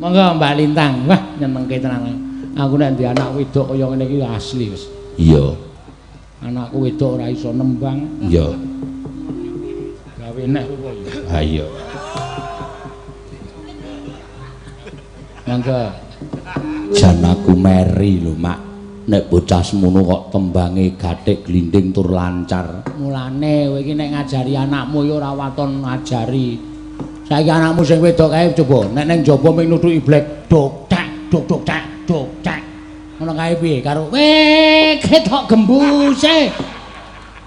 Monggo Mbak Lintang. Wah, nyenengke tenan. Aku nek ndek anak wedok kaya ngene iki asli wis. Iya. Anakku wedok ora iso nembang. Iya. Gawe neh apa ya? Ha iya. Monggo. Jan aku meri lho, Mak. Nek bocah semono kok tembange gathik glinding tur lancar. Mulane kowe iki nek ngajari anakmu ya ora waton ngajari. Saiki anakmu sing wedok kae coba nek ning jaba ming nuthuki blek dok tak dok dok tak dok tak. Ngono kae piye karo weh ketok gembuse.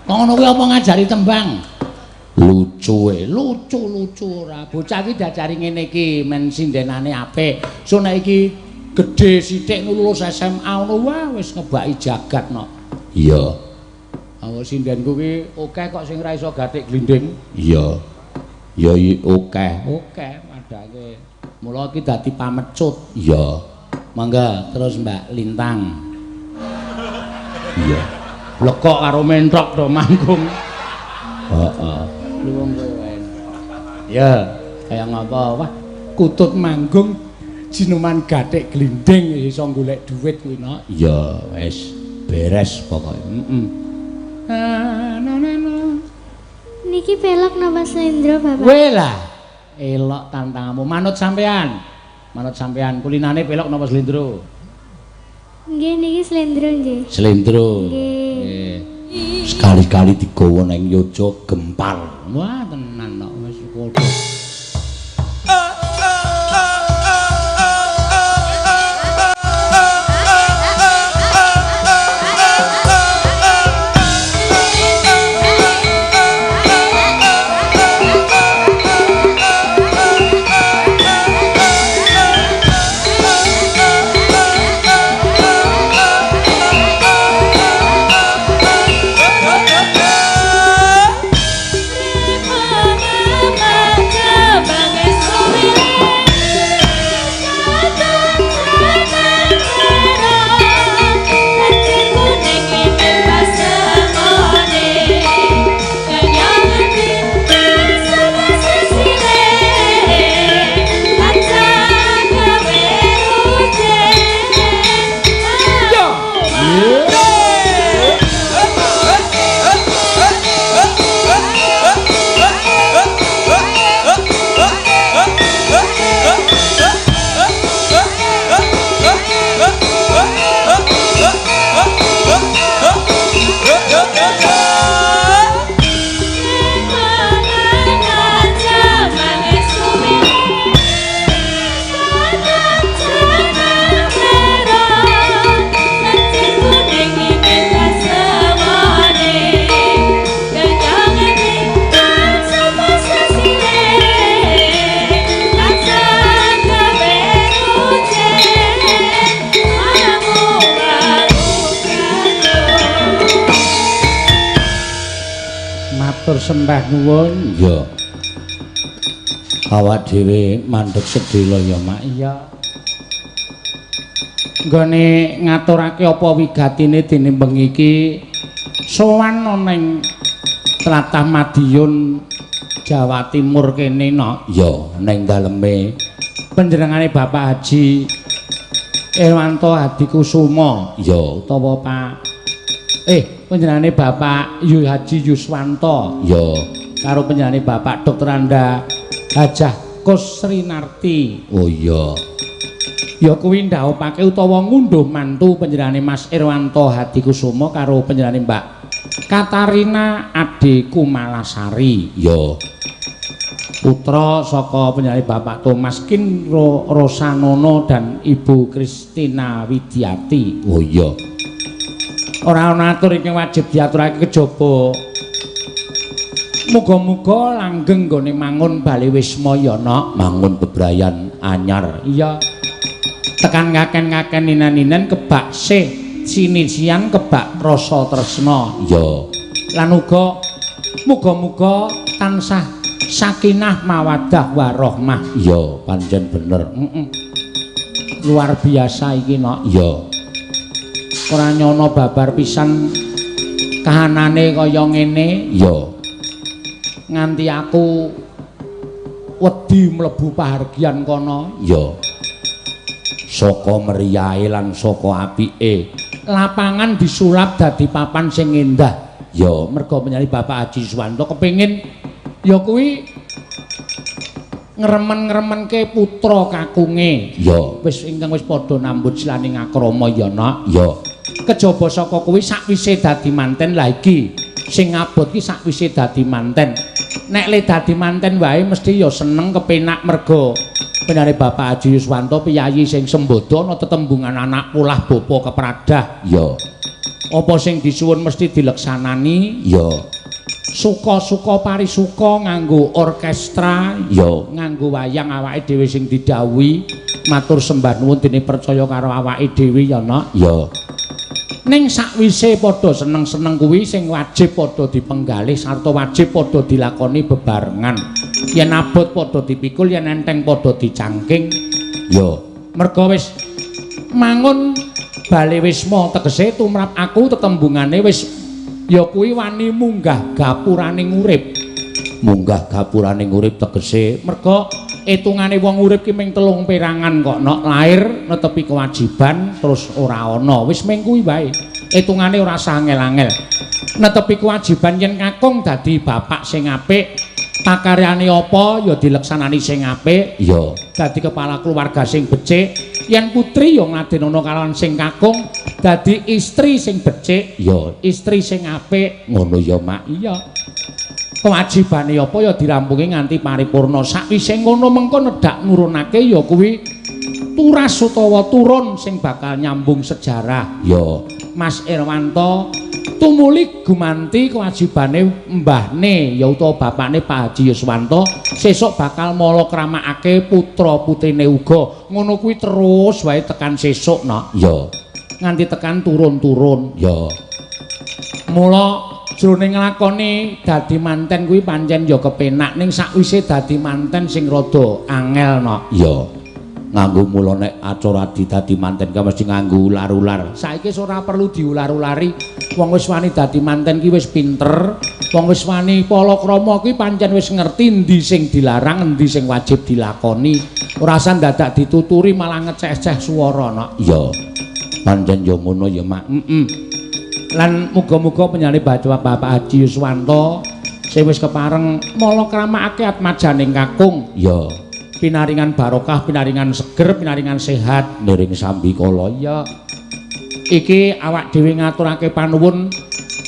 Kok ngono kuwi apa ngajari tembang? Lucu e. Lucu-lucu ora. Bocah iki diajari ngene iki men sindenane apik. So nek iki gedhe sithik lulus SMA ngono wah wis ngebaki jagat no. Iya. Awak sindenku ki akeh kok sing ora iso gathik glinding. Iya. Ya akeh. Akeh padake. Mula iki dadi pamecut. Iya. Mangga terus Mbak Lintang. Iya. Lekok karo mentrok do manggung. Heeh. Luwung kowe wae. Ya, kaya ngapa? Wah, kutut manggung jinuman gathik glinding iso golek dhuwit kuwi no. Iya, wis beres pokoke. Heeh. Niki pelok napa slendro, Bapak? Kowe lah. Elok tantanganmu manut sampean. Manut sampean kulinane pelok napa slendro? Nggih niki slendro nggih. Slendro. Nggih. Sekali-kali digawa nang Yojo gempar. Wah, tenan kok wis padha. Sembah nuwun. Iya. Awak dhewe mandheg sedhela ya, Mak. Iya. Nggone ngaturake apa wigatine dene bengi iki sowan ana ning tlatah Madiun Jawa Timur kene no. Iya, ning daleme panjenengane Bapak Haji Irwanto Hadikusuma. Iya, utawa Pak panjenengane Bapak Yu Haji Yuswanto. Iya, karo panjenengane Bapak Dr. Anda Hajah Kusrinarti. Oh iya. Ya kuwi ndhaupake utawa ngunduh mantu panjenengane Mas Irwanto Hadikusuma karo panjenengane Mbak Katarina Ade Kumalasari. Iya. Putra saka panjenengane Bapak Thomas Kinro Rosanono dan Ibu Kristina Widiati. Oh iya. Ora ana atur ingkang wajib diaturake kejaba muga-muga langgeng nggone mangun bali wismaya nok, mangun bebrayan anyar. Iya. Tekan ngaken-ngaken ninan-ninan kebak sih sinisian kebak rasa tresna. Iya. Lan uga muga-muga tansah sakinah mawaddah warahmah. Iya, pancen bener. Heeh. Luar biasa iki nok. Iya. Ora nyono babar pisan kahanane kaya ngene. Iya. Nganti aku wedi mlebu pahargyan kono. Iya. Saka meriyahe lan saka apike. Lapangan disulap dadi papan sing endah. Ya, merga menyali Bapak Haji Yuswanto kepengin ya kuwi ngremen-ngremenke putra kakunge. Ya, wis ingkang wis padha nambut silaning akrama ya, Nak. Ya. Kejaba saka kuwi sakwise dadi manten lha iki sing abot ki sakwise dadi manten. Nek le dadi manten wae mesti ya seneng kepenak merga benare Bapak Haji Yuswanto piyayi sing sembodo ana tetembungan anak polah bapa kepradah. Ya. Apa sing disuwun mesti dileksanani. Ya. Suka-suka parisuka nganggo orkestra. Ya. Nganggo wayang awake dhewe sing didhawuhi matur sembah nuwun dene percaya karo awake dhewe ya, Nak. Ya. Ning sakwise padha seneng-seneng kuwi sing wajib padha dipenggalih sarta wajib padha dilakoni bebarengan. Yen abot padha dipikul, yen enteng padha dicangking. Ya. Merga wis mangun bale wisma tegese tumrap aku tetembungane wis ya kuwi wani munggah gapuraning urip. Munggah gapuraning urip tegese merga etungane wong urip ki ming 3 perangan kok, Nok. Lair netepi kewajiban terus ora ana, wis ming kuwi wae. Etungane ora usah angel-angel. Netepi kewajiban yen kakung dadi bapak sing apik, pakaryane apa ya dileksanani sing apik. Ya. Dadi kepala keluarga sing becik. Yen putri ya ngladenono kalawan sing kakung dadi istri sing becik. Ya, istri sing apik. Ngono ya, Mak. Iya. Kewajibane apa ya dirampungi nganti paripurna. Sakwise ngono mengko nedhak nurunake ya kuwi turas utawa turun sing bakal nyambung sejarah. Ya. Mas Irwanto tumuli gumanti kewajibane mbahne ya utawa bapakne Pak Haji Yuswanto sesuk bakal mala kramakake putra putrine uga. Ngono kuwi terus wae tekan sesuk, Nak. Ya. Nganti tekan turun-turun. Ya. Mula jroning nglakoni dadi manten kuwi pancen ya kepenak, ning sakwise dadi manten sing rada angel, Nok. Ya. Nganggo mula nek acara dadi manten ka mesti nganggo ular-ular. Saiki ora perlu diular-ulari. Wong wis wani dadi manten ki wis pinter. Wong wis wani palakrama kuwi pancen wis ngerti endi sing dilarang, endi sing wajib dilakoni. Ora usah dadak dituturi malah ngeceh-ceh swara, Nok. Ya. Pancen ya ngono ya, Mak. Heeh. Lan muga-muga penyane Bapak Haji Yuswanto sing wis kepareng mala kramakake atmajaning kakung. Ya. Pinaringan barokah, pinaringan seger, pinaringan sehat niring sambikala. Ya. Iki awak dhewe ngaturake panuwun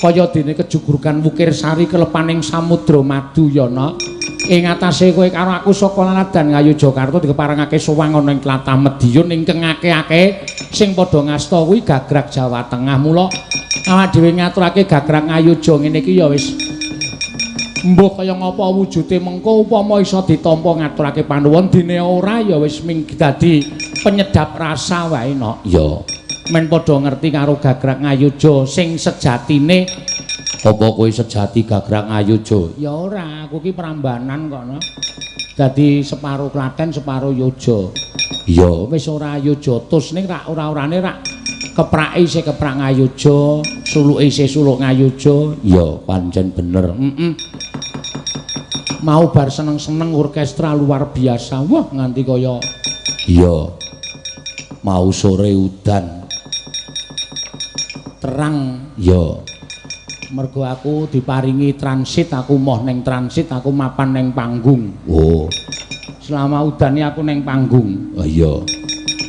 kaya dene kejugrugan Wukir Sari kelepaning samudra madu ya, Nak. Ing atase kowe karo aku saka Laladan Ngayogyakarta dikeparengake sowan ana ing tlatah Madiun ingkang akeh-akeh sing padha ngasta kuwi gagrag Jawa Tengah. Mula awak dhewe ngaturake gagrag Ngayogya ngene iki ya wis mbuh kaya ngapa wujude mengko upama iso ditampa ngaturake panuwun, dene ora ya wis ming dadi penyedap rasa wae, Nok. Ya. Men padha ngerti karo gagrag Ngayogya sing sejatine. Apa kowe sejati gagrag Ngayogya? Ya ora, aku ki Prambanan kok, Nok. Dadi separo Klaten, separo Yogya. Ya, wis ora Yogya tus ning rak ora-orane rak keprake isih keprak Ngayogya, suluke isih suluk Ngayogya. Ya, pancen bener. Heeh. Mau bar seneng-seneng orkestra luar biasa. Wah, nganti kaya iya. Mau sore udan terang. Ya. Mergo aku diparingi transit, aku moh neng transit, aku mapan neng panggung. Oh. Selama udane aku neng panggung. Oh iya.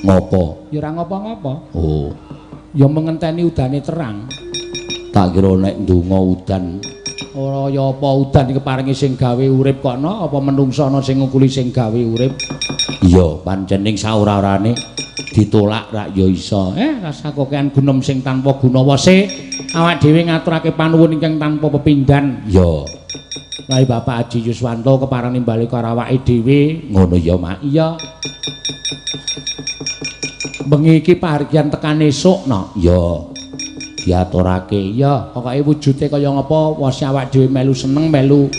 Ngopo? Ya ora ngopo-ngopo. Oh. Ya mengenteni udane terang. Tak kira nek ndonga udan. Ora ya apa udan iki keparingi sing gawe urip kok, no? Apa menungsa ana sing ngukuli sing gawe urip? Iya, pancen ning saora-orane ditolak rak ya iso. Rasa kokean gunem sing tanpa guna wose awak dhewe ngaturake panuwun ingkang tanpa pepindhan. Ya. Rai Bapak Haji Yuswanto kepareng nimbali karo awake dhewe. Ngono ya, Mak. Iya. Bengi iki pahargyan tekan esuk, no. Ya. Diaturake. Ya, pokoke wujude kaya ngapa wose awak dhewe melu seneng, melu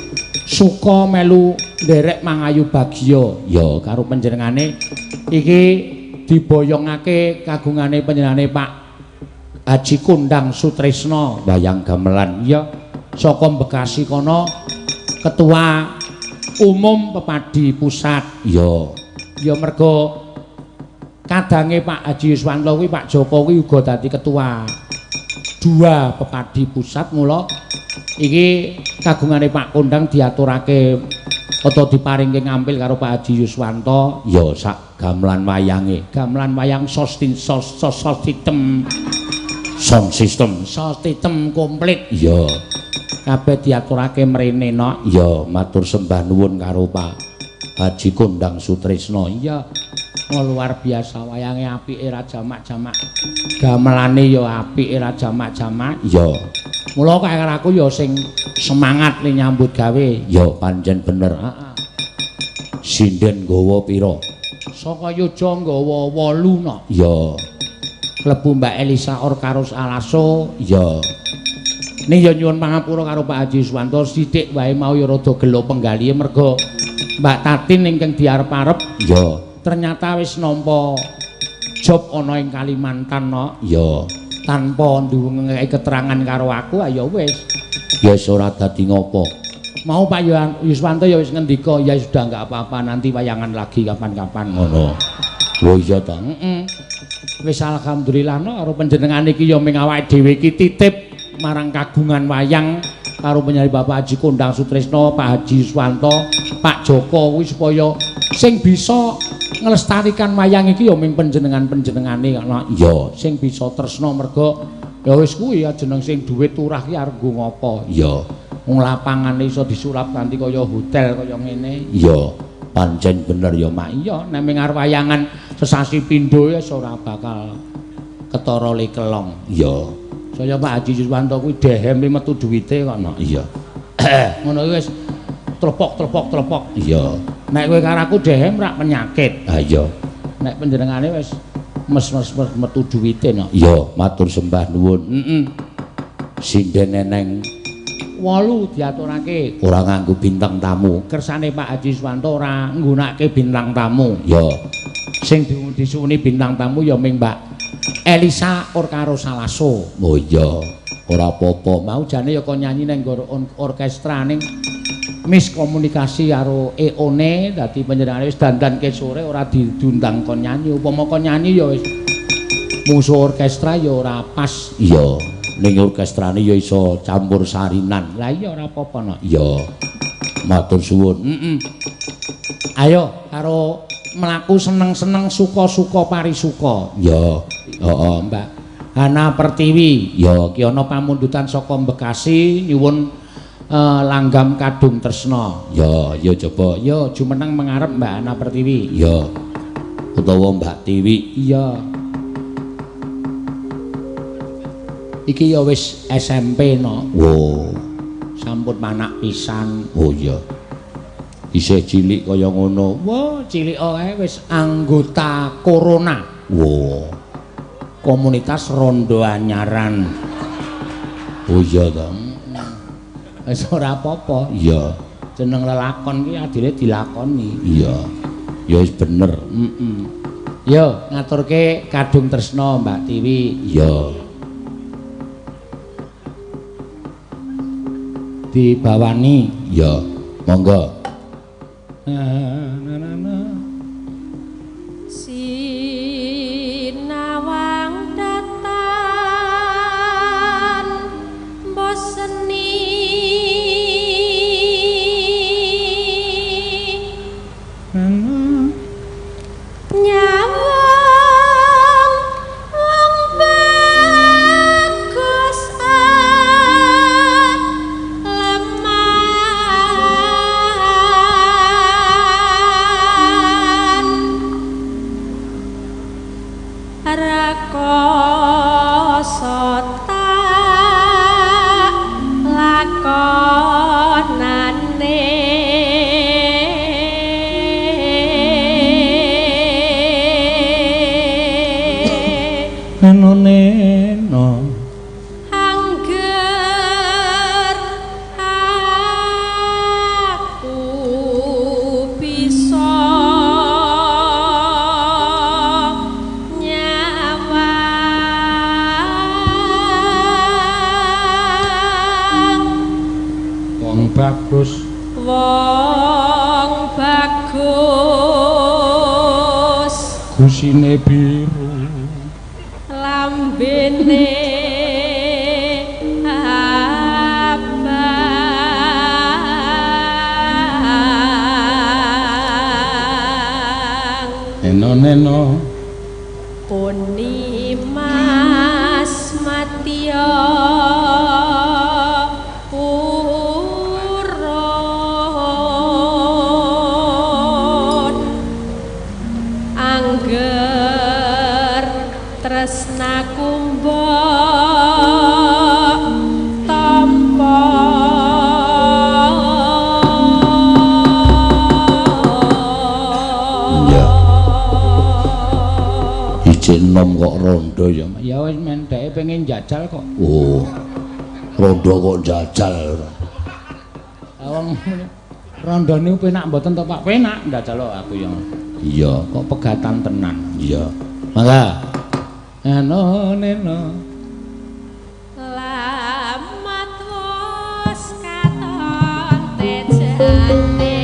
suka, melu nderek mangayu bagya. Ya, karo panjenengane iki diboyongake kagungane panjenengane Pak Haji Kondang Sutresno wayang gamelan. Ya, saka Bekasi kono, Ketua Umum Pepadi Pusat. Ya. Ya mergo Kadange Pak Haji Yuswanto kuwi Pak Joko kuwi uga dadi ketua 2 Pepadi Pusat, mula iki kagungane Pak Kondang diaturake atau diparingke ngampil karo Pak Haji Yuswanto. Ya sak gamelan wayange, gamelan wayang sound system, sound system, sound system komplit. Ya kabeh diaturake mrene nok. Ya matur sembah nuwun karo Pak Haji Kondang Sutrisno. Iya, luar biasa wayange apike ra jamak-jamak, gamelane ya apike ra jamak-jamak. Ya mula kaya karo aku ya sing semangat li nyambut gawe. Ya pancen bener. Heeh. Sinden nggawa pira? Saka Yojo nggawa 8 nok. Ya. Klebu Mbak Elisa Orkarus Alaso. Ya. Ning ya nyuwun pangapura karo Pak Haji Yuswanto sithik wae mau ya rada gelo penggalihe merga Mbak Tatin ingkang diarep-arep. Ya. Ternyata wis nampa job ana ing Kalimantan nok. Ya. Tanpa nduwengake keterangan karo aku, ya wis. Ya wis ora dadi ngopo. Mau Pak Yuswanto ya wis ngendika, ya sudah enggak apa-apa, nanti wayangan lagi kapan-kapan. Ngono. Lho iya ta. Heeh. Wis alhamdulillah no karo panjenengan iki ya ming awake dhewe iki titip marang kagungan wayang karo penyanyi Bapak Haji Kondang Sutrisno, Pak Haji Yuswanto, Pak Joko kuwi supaya sing bisa nglestarikan wayang iki ya ming panjenengan-panjenengane kok. Ya, sing bisa tresna merga ya wis kuwi ya jeneng sing duit turah ki arep nggo ngopo. Ya, wong lapangane iso disulap kanthi kaya hotel kaya ngene. Ya, pancen bener ya, Mak. Iya, nek ming arep wayangan sesasi pindho ya ora bakal ketara lekelong. Ya. Saya Pak Haji Yuswanto kuwi dehem metu duwite kok no. Iya. Ngono kuwi wis tlepok-tlepok-tlepok. Iya. Nek kowe karo aku dehem rak penyakit. Ha iya. Nek panjenengane wis mes-mes metu duwite no. Iya, matur sembah nuwun. Heeh. Sinden eneng 8 diaturake. Ora nganggo bintang tamu. Kersane Pak Haji Yuswanto ora nggunakake bintang tamu. Ya. Sing disuwuni bintang tamu ya ming Mbak Elisa Orkaro Salaso. Oh iya, ora apa-apa. Mau jane ya kon nyanyi nang orkestra ning miskomunikasi karo EO-ne, dadi panjenengane wis dandan ke sore ora diundang kon nyanyi. Upama kon nyanyi ya wis musuh orkestra ya ora pas. Iya, ning orkestrane ya iso campur sarinan. Lah iya ora apa-apa no. Iya. Matur suwun. Heeh. Ayo karo mlaku seneng-seneng suka-suka parisuka. Ya. Heeh, Mbak Hana Pertiwi. Ya, ki ana pamundutan saka Bekasi nyuwun langgam Kadung Tresna. Ya, ya coba. Ya, jumeneng mengarep Mbak Hana Pertiwi. Ya. Utawa Mbak Tiwi. Iya. Iki ya wis SMP no. Wo. Sampun manak pisan. Oh iya. Isih cilik kaya ngono. Wah, cilik kae wis anggota Corona. Wo. Komunitas Rondo Anyaran. Oh iya ta. Wis ora apa-apa. Iya. Jeneng lelakon ki adile dilakoni. Iya. Ya wis bener. Heeh. Yo ngaturke Kadung Tresna Mbak Tiwi. Iya. Dibawani. Iya. Monggo. Na na na. Sinawang datan boseni nyawang wong bagus leman rekoso tak lakonane Neno angger aku bisa nyawang wong bagus, wong bagus Gusine biru lambene abang. Neno neno Puni Mas Matya purun angger tresnaku mbok tampa. Iya. Ijin nom kok rondo ya. Ya wis men dheke pengen jajal kok. Oh. Rondo kok jajal. Lah wong rondo niku penak mboten to Pak? Penak njajal kok aku ya. Iya, kok pegatan tenan. Iya. Mangga. Neno neno Lamat wis katon tejane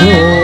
yen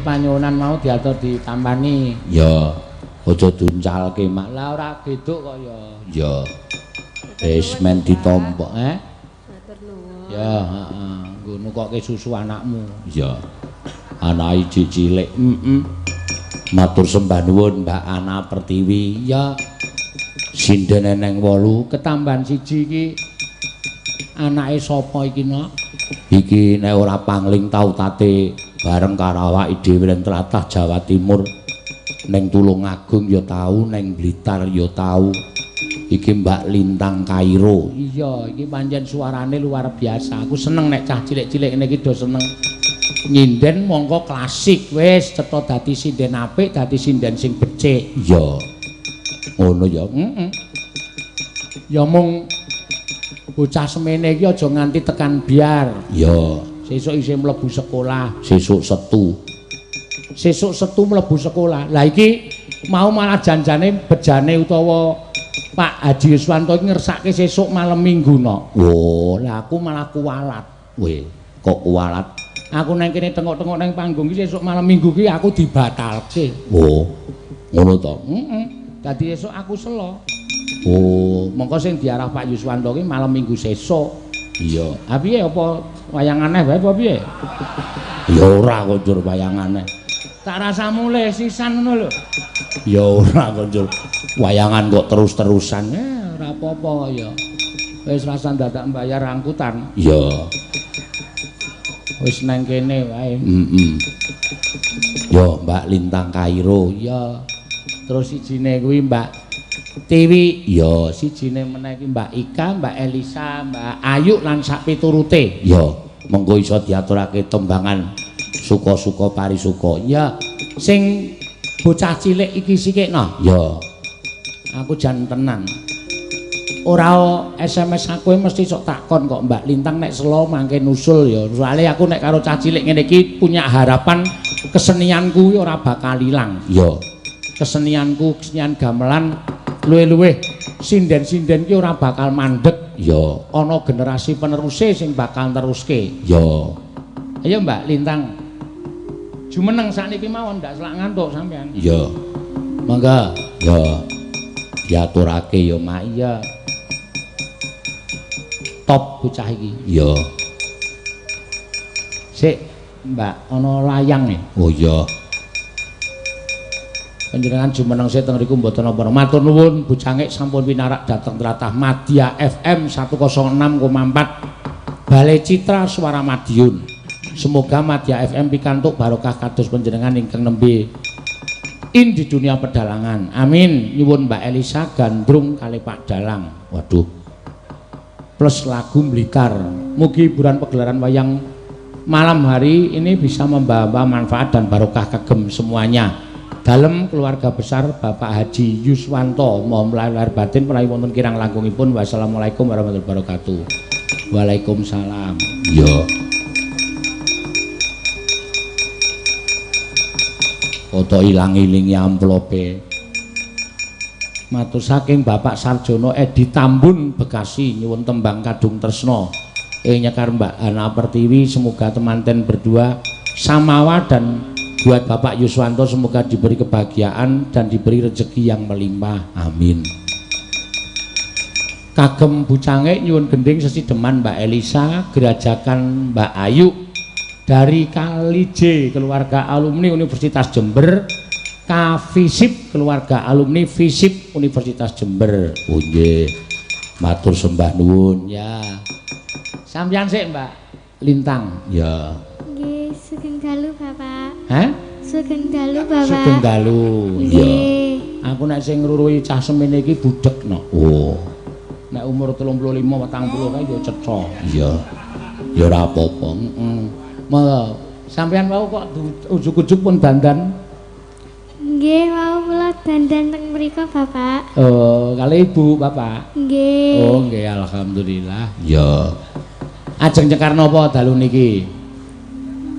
Panyuwunan mau diatur ditambani. Ya, aja diuncalke, Mak. Lah ora geduk kok ya. Ya. Wis men ditampa, eh? Matur nuwun. Ya, heeh. Nggo nukokke susu anakmu. Ya. Anake cilik. Heeh. Matur sembah nuwun Mbak Ana Pertiwi. Ya. Sinden eneng 8, ketambahan 1 iki anake sapa iki, Nok? Iki nek ora pangling tau tate bareng karo awake dhewe ning tlatah Jawa Timur, ning Tulungagung ya tau, ning Blitar ya tau. Iki Mbak Lintang Kairo. Iya, iki pancen suarane luar biasa. Aku seneng nek cah cilik-cilik ngene iki do seneng nyinden mongko klasik wis cetha dadi sinden apik, dadi sinden sing becik. Iya. Ngono ya. Heeh. Ya mung bocah semene iki aja nganti tekan biar. Ya. Sesuk isih mlebu sekolah, sesuk setu. Sesuk setu mlebu sekolah. Lah iki mau malah janjane bejane utawa Pak Haji Yuswanto iki ngersake sesuk malam Minggu, Nok. Oh, lah aku malah kuwalat. Weh, kok kuwalat? Aku nang kene tengok-tengok nang panggung iki sesuk malam Minggu ki aku dibatalke. Oh. Ngono to? Heeh. Dadi esuk aku selo. Oh, mongko sing diarah Pak Yuswanto ki malam Minggu sesuk. Iya. Ha piye apa wayang aneh wae apa piye? Ya ora kok njur wayang aneh. Tak rasa mulih sisan ngono lho. Ya ora kok njur wayangan kok terus-terusan. Ora apa-apa ya. Wis rasa dadak mbayar angkutan. Iya. Wis nang kene wae. Heeh. Yo Mbak Lintang Kairo. Iya. Terus sijine kuwi Mbak Tiwi. Ya, sijine meneh iki Mbak Ika, Mbak Elisa, Mbak Ayu lan sak piturute. Ya, mengko iso diaturake tembangan suka-suka parisuka. Ya, sing bocah cilik iki sikikno. Ya. Aku jan tenan. Ora SMS aku mesti sok takon kok Mbak Lintang nek selo mangke nusul ya. Soale aku nek karo cah cilik ngene iki punya harapan kesenianku ora bakal ilang. Ya. Kesenianku, kesenian gamelan luwih-luwih sinden-sinden ki ora bakal mandek. Ya. Ana generasi peneruse sing bakal neruske. Ya. Ayo Mbak Lintang. Jumeneng sakniki mawon ndak selak ngantuk sampean. Ya. Monggo. Ya. Diaturake ya, Mak. Iya. Top bocah iki. Ya. Sik, Mbak, ana layang e. Oh iya. Panjenengan jumeneng sik teng mriku mboten napa-napa. Matur nuwun Bu Cangik sampun pinarak dhateng tlatah Madya FM 106,4 Balai Citra Suara Madiun. Semoga Madya FM pikantuk barokah kados panjenengan ingkang nembe in di dunia pedalangan. Amin. Nyuwun Mbak Elisa gandrung kali Pak Dalang. Waduh. Plus lagu Blitar. Mugi hiburan pegelaran wayang malam hari ini bisa membawa manfaat dan barokah kagem semuanya. Dalem keluarga besar Bapak Haji Yuswanto, mohon lahir batin menawi wonten kirang langkungipun. Wassalamualaikum warahmatullahi wabarakatuh. Waalaikumsalam. Ya. Foto ilang-ilingi amplope. Matur saking Bapak Sarjono Edi Tambun Bekasi nyuwun tembang Kadung Tresno. Nyekar Mbak Hana Pertiwi, semoga temanten berdua samawa, dan buat Bapak Yuswanto semoga diberi kebahagiaan dan diberi rezeki yang melimpah. Amin. Kagem Bucange nyuwun gending sesideman Mbak Elisa, gerajakan Mbak Ayu dari Kalije, keluarga alumni Universitas Jember, Kafisip, keluarga alumni Fisip Universitas Jember. Oh nggih. Matur sembah nuwun ya. Sampeyan sik Mbak Lintang. Ya. Nggih, sugeng dalu Bapak. Hah? Sugeng dalu Bapak. Sugeng dalu. Iya. Aku nek sing ngruruhi cah semene iki budhek no. Oh. Nek umur 35 40 kae ya cetha. Iya. Ya ora apa-apa. Heeh. Monggo. Sampeyan wau kok ujug-ujug pun dandan? Nggih, wau kula dandan teng mriku Bapak. Oh, kali Ibu Bapak. Nggih. Oh, nggih, alhamdulillah. Ya. Ajeng nyekar napa dalu niki?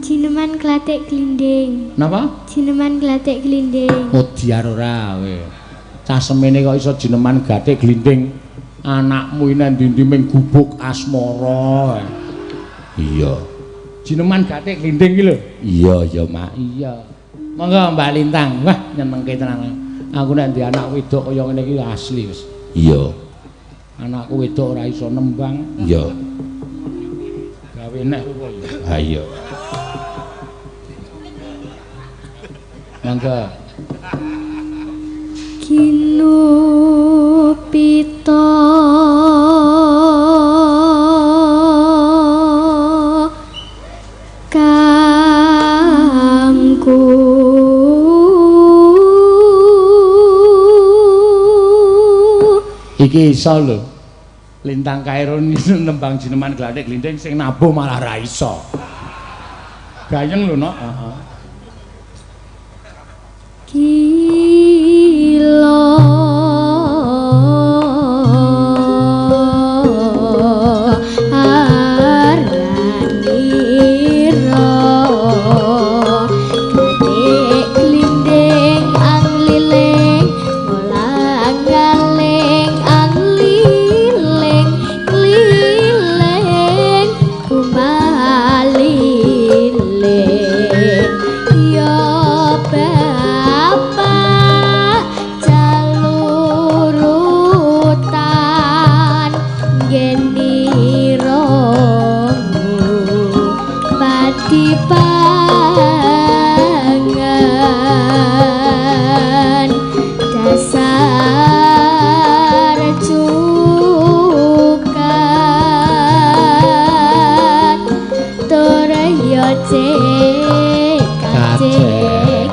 Jineman glathik glinding. Napa? Jineman glathik glinding. Modiar ora kowe. Cah semene kok iso jineman glathik glinding. Anakmu iki nang ndi ming gubuk asmara. Iya. Jineman glathik glinding iki lho. Iya, ya, Mak. Iya. Monggo Mbak Lintang. Wah, nyenengke tenan. Aku nek ndek anak wedok kaya ngene iki asli wis. Iya. Anakku wedok ora iso nembang. Iya. Gawe neh rupa ya. Ha iya. Monggo. Kinupita kangku iki iso lho. Lintang Kairo nembang jineman glathik glinding sing nabuh malah ra iso. Gayeng lho, Nok. Heeh. Gila aranira glathik glinding angliling ngolang-aling angliling kliling kumaliling ya Bapak jalurutan geniro pati pangan dasar cukat tur ya cek kacek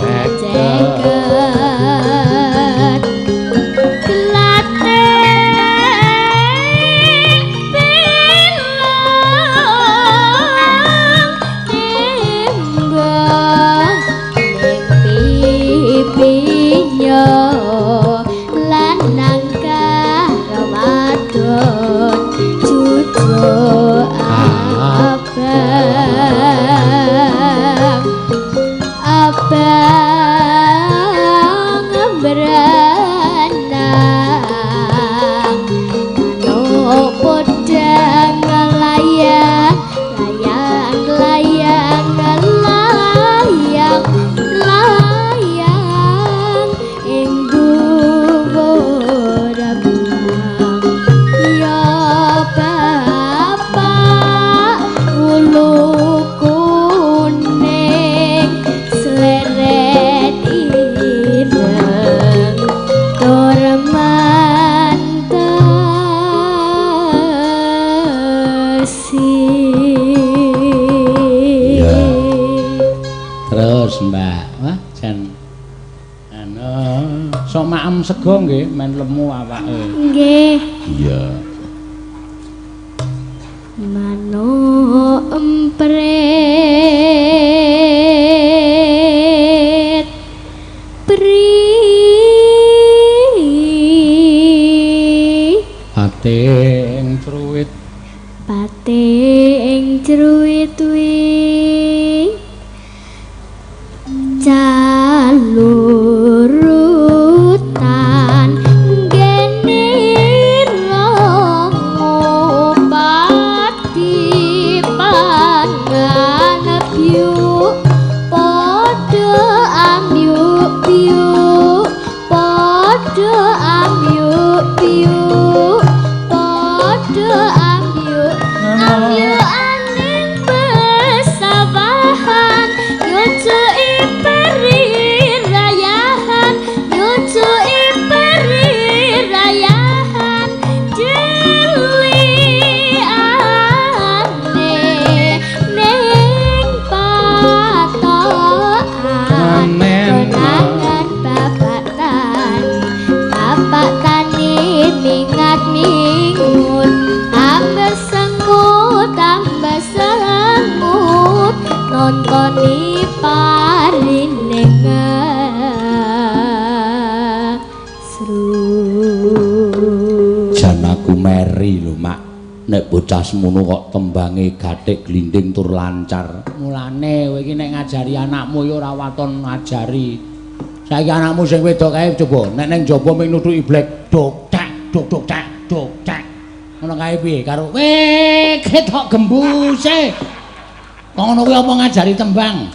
ceket glathik pilang tembok ning pipinya lanang karo wadon cucuk abang abang berenang manuk podang layang layang layang layang layang ing dhuwur abang ya Bapak wulu kuning sleret ireng tur mantesi. Iya. Terus Mbak, wah jan anu sok maem sego nggih men lemu awake. Nggih. Iya. Manuk emprit pri Pating truwit pating truwit wi calurutan gene rongo pati Nontoni parine ngesru. Jan aku meri lho, Mak. Nek bocah semono kok tembange gathik glinding tur lancar. Mulane kowe iki nek ngajari anakmu ya ora waton ngajari. Saiki anakmu sing wedok kae coba nek ning jaba ming nuthuki blek dok tak dok dok tak dok tak. Ngono kae piye karo weh ketok gembuse. Kok ngono kuwi apa ngajari tembang?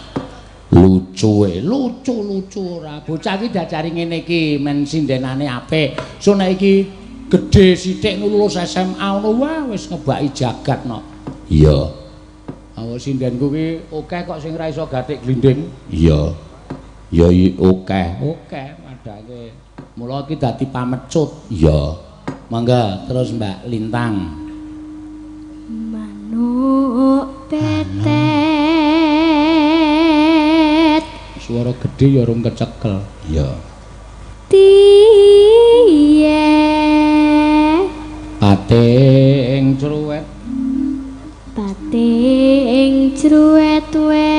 Lucu e, lucu-lucu ora. Bocah iki diajari ngene iki men sindenane apik. So nek iki gedhe sithik lulus SMA ngono wah wis ngebaki jagat no. Iya. Awak sindenku ki akeh kok sing ra iso gathik glinding. Iya. Ya akeh. Akeh padake. Mula iki dadi pamecut. Iya. Mangga terus Mbak Lintang. Manuk petet. Suara gedhe ya rung kecekel. Iya. Tiye pating cruwet. Pating cruwet we.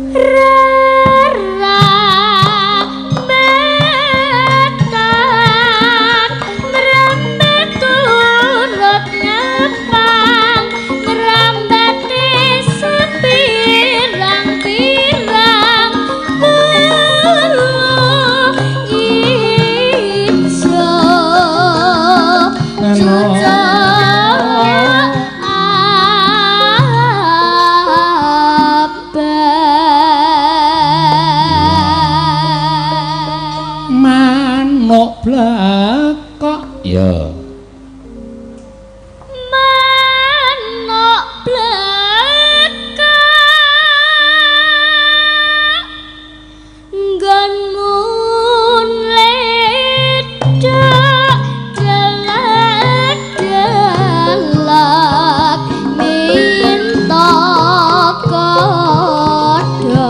Rara metan mrembet turut ngepang ngrambate sepirang-pirang bulu ijo cucuk abang. Manuk blekok. Iya. Manuk blekok nggonmu ledok delak-delak minta kodho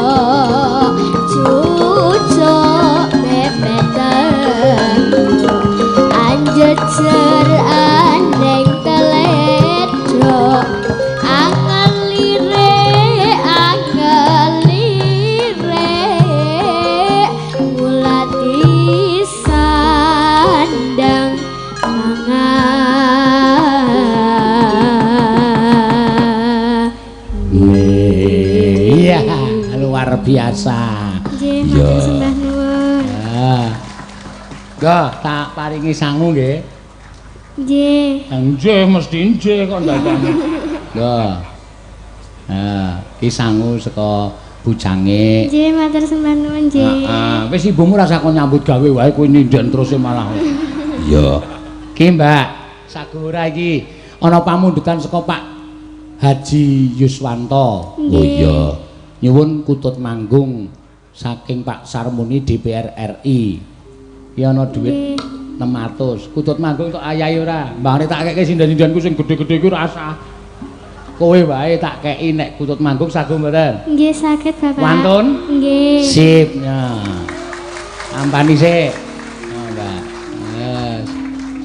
cucuk mepeten anjejer aneng teledok angelire angelire ngulati sandang mangan. Iya, luar biasa. Nggih, Iya. matur sembah nuwun. Ah. Nggo, tak paringi sangu nggih. Nggih. Nggih, mesti nggih kok ndadakne. Nggo. Ah, iki sangu saka bujange. Nggih, matur sembah nuwun nggih. Heeh, wis ibumu rasa kon nyambut gawe wae kowe nyinden terus malah. Iya. Ki, Mbak, sagora iki ana pamundutan saka Pak Haji Yuswanto. Oh iya. Nyuwun kutut manggung saking Pak Sarmuni DPR RI. Ki ana dhuwit 600. Kutut manggung tok ayahi ora? Mbahane tak keke sinden-sindenku sing gedhe-gedhe iku ora sah. Kowe wae tak keki nek kutut manggung sago mboten? Nggih, saged Bapak. Wantun? Nggih. Sip ya. Ampani sik. Oh, Mbak. Yes.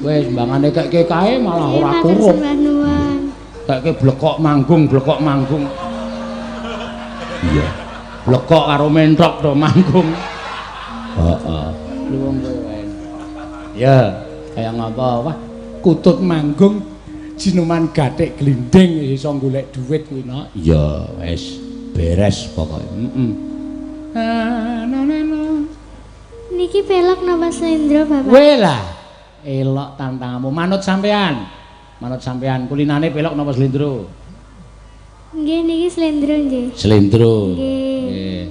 Wis mbangane keke kae malah Nggih, ora matur kurup. sembah nuwun. Keke blekok manggung, blekok manggung. Iya. Blekok karo mentrok do manggung. Heeh. Luwung kowe wae. Ya, kaya ngapa? Wah, kutut manggung jinuman gathik glinding iso golek dhuwit kuwi, Nok. Iya, wis beres pokoke. Heeh. Na na na. Niki pelok napa slendro, Bapak? Kowe lah elok tantanganmu manut sampean. Manut sampean kulinane pelok napa slendro? Nggih, niki slendro nggih. Slendro. Nggih. Nggih.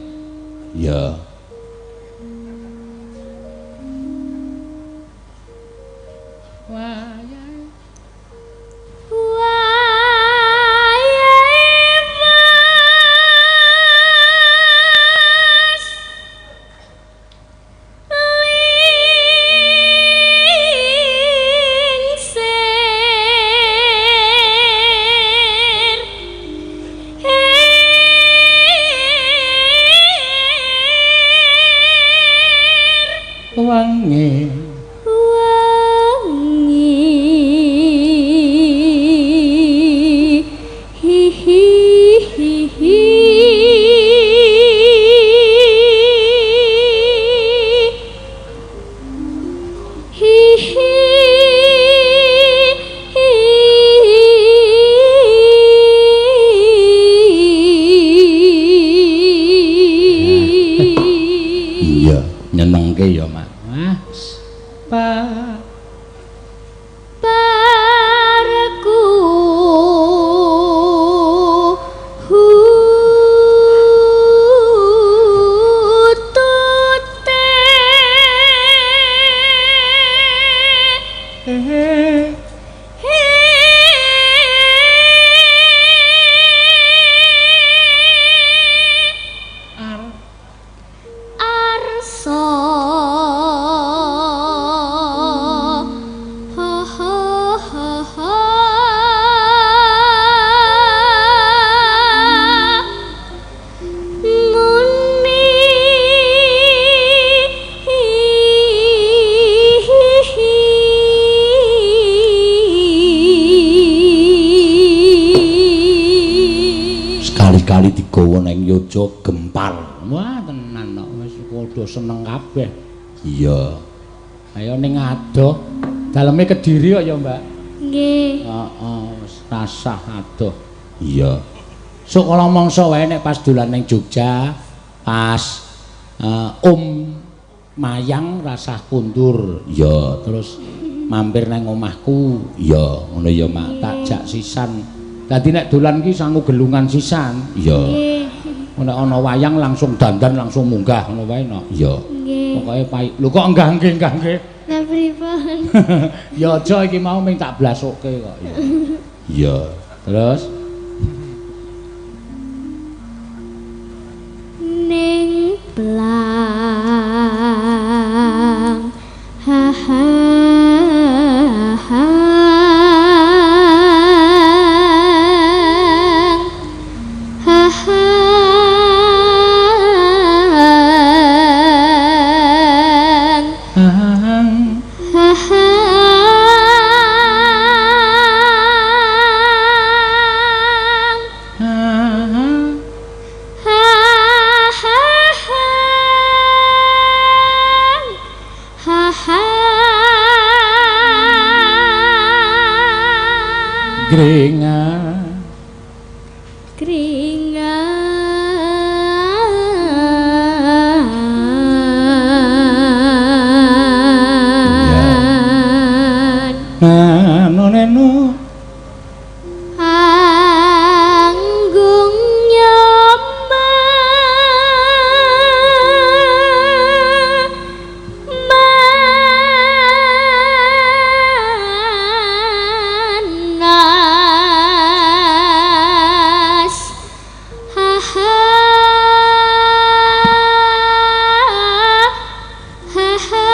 Iya. Wayahe mas lingsir. hi hi hi hi hi. Iya, nyenengke ya, Mak. Wah, Pak Parku hutute arsa ha ha ha ha muni Sekali-kali digawa nang Yogya gempar. Wah, tenan kok wis padha seneng kabeh. Iya. Ayo ning adoh. Daleme Kediri kok ya, Mbak. Nggih. Heeh, wis rasah adoh. Iya. Sok kala mangsa wae nek pas dolan ning Jogja, pas Om Mayang rasah kundur. Iya. Terus mampir nang omahku. Iya, ngono ya, Mak. Tak jak sisan. Dadi nek dolan ki sangu gelungan sisan. Iya. Nggih. Nek ana wayang langsung dandan langsung munggah ngono wae no. Iya. Nggih. Pokoke pai. Lho kok enggah nggih enggah nggih. Lah pripun? Ya aja iki mau ming tak blasuke kok. Iya. Terus ning plang ha ha ha ha ha ha ha ha ha ha ha Gringan kringan. Nonenu Anggung nyoma manas ha ha ha ha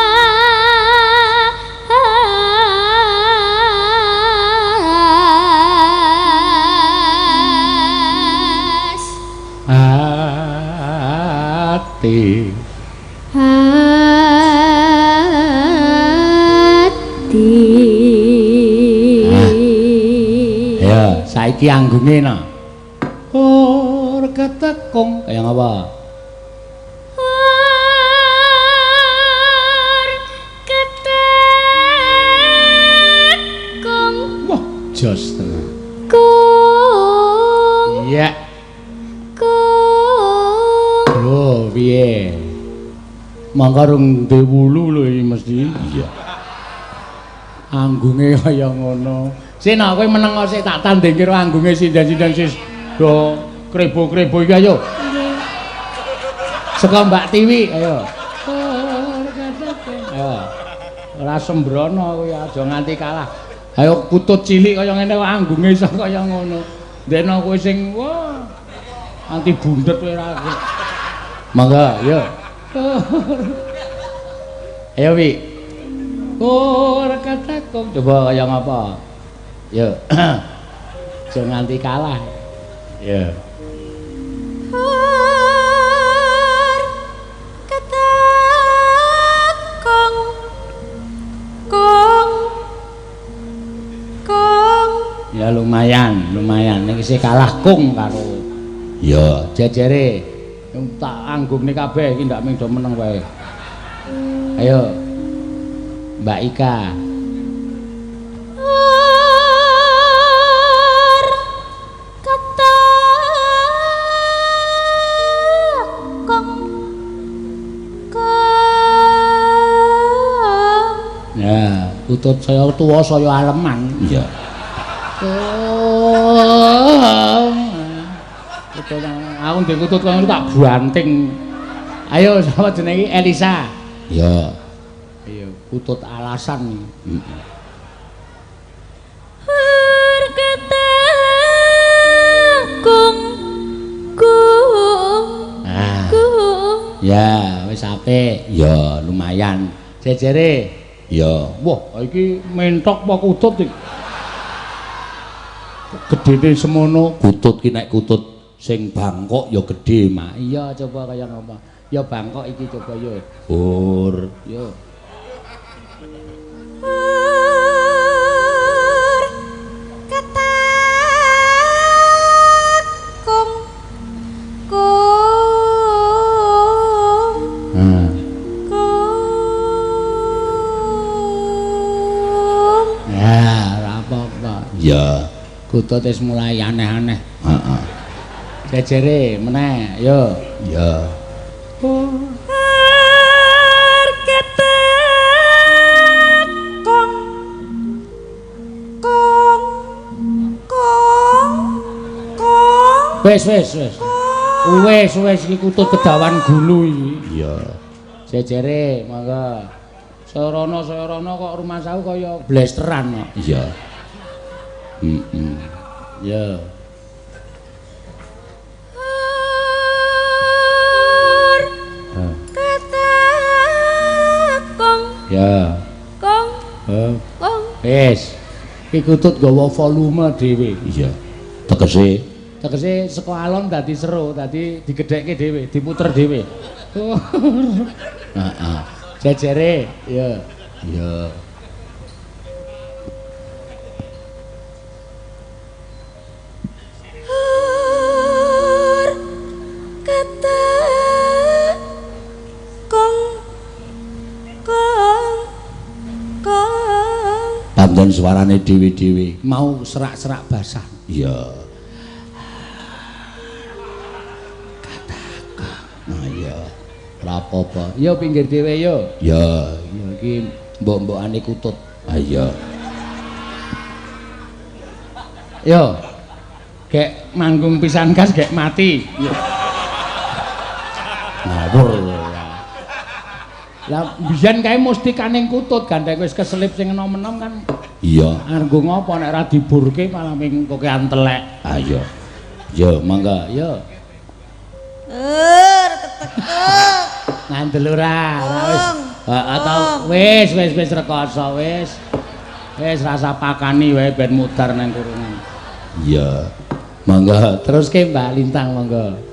ati hati. Ya, saiki anggunge no. Ur ketekung kaya ngapa? Ur ketekung. Wah, jos tenan. Kung. Iya. Kung. Lho, piye? Mangka rung duwe wulu lho iki mesti. Iya. Anggunge kaya ngono. Sik kowe meneng sik tak tanding karo anggunge sinden-sinden sis do krebo-krebo iki ayo. Nggih. Saka Mbak Tiwi ayo. Ayo. Ora sembrono kowe aja nganti kalah. Ayo kutut cilik kaya ngene kok anggunge iso kaya ngono. Ndekno kowe sing wah anti bundet kowe ora. Mangga, ayo. Ayo Wi. Ora katakung coba kaya ngapa? Yo. Aja nganti kalah. Yo. Ur ketekung kung kung. Ya lumayan, lumayan. Ning isih kalah kung karo. Ya, jejere. Tak anggungne kabeh iki ndak mung do meneng wae. Ayo. Mbak Ika. Ya, kutut saya tuwa saya aleman. Iya. Kutut aku ndek kutut kono tak banting. Ayo sapa jenenge Elisa? Iya. Ayo kutut alasan iki. Heeh. Ya, wis apik. Ya, lumayan. Jejere. Ya. Wah, iki mentok apa kutut iki? Gedene semono. Kutut ki nek kutut sing Bangkok ya gedhe, Mak. Iya, coba kaya ngapa. Ya Bangkok iki coba yo. Bur. Yo. Ya, kutut wis mulai aneh-aneh. Heeh. Jejere meneh, yo. Ya. Wis wis wis. Wis wis iki kutut kedawan gulu iki. Iya. Jejere, monggo. Saya rono kok rumangsaku kaya blesteran kok. Iya. Heeh. Ya. Ya. Kong. Kong. Wis. Iki kutut gawa volume dhewe. Iya. Tegese tegese saka alon dadi seru, dadi digedhekke dhewe, diputer dhewe. Heeh. Jejere, ya. Ya. Pancen suarane dhewe-dhewe mau serak-serak basah. Iya. Katakan. Nah iya. Ora apa-apa. Ya pinggir dhewe yo. Ya, ya iki mbok-mbokane kutut. Ah iya. Yo. Gek manggung pisan gas gek mati. Yo. Ngawur. Lah biyen kae mustikaning kutut gandeng wis keselip sing enom-enom kan. Iya. Argo ngopo nek ora diburke malah ming kokean telek. Ah iya. Yo mangga. Yo. Ketekek. Ngandel ora? Wis. Heeh ta wis wis wis rekoso wis. Wis rasa pakani wae ben mudar nang kurungan. Iya. Mangga teruske Mbak Lintang monggo.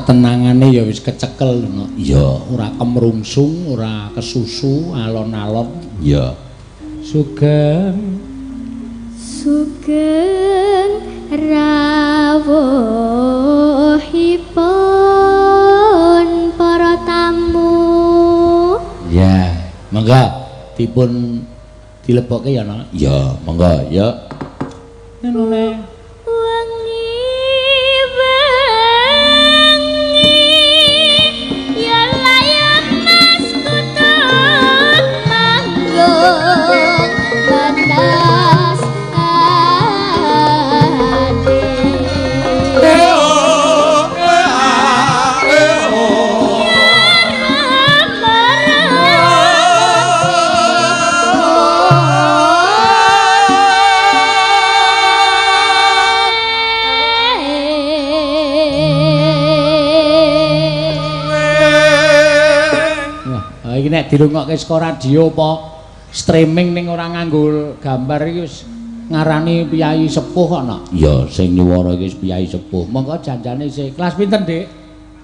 Ketenangane ya wis kecekel ngono. Iya, ora kemrungsung, ora kesusu, alon-alon. Iya. Sugeng sugeng rawuhipun para tamu. Ya, monggo dipun dilebokke ya, Nak. Ya, monggo ya. Ngono. Wengi wengi ya layak mas kutut manggung batas ati. Wah, iki nek dirungokke saka radio apa streaming ning ora nganggo gambar iki wis ngarani piyayi sepuh kok, Nak. Ya, sing nyuwara iki wis piyayi sepuh. Monggo janjane isih kelas pinten, Dik?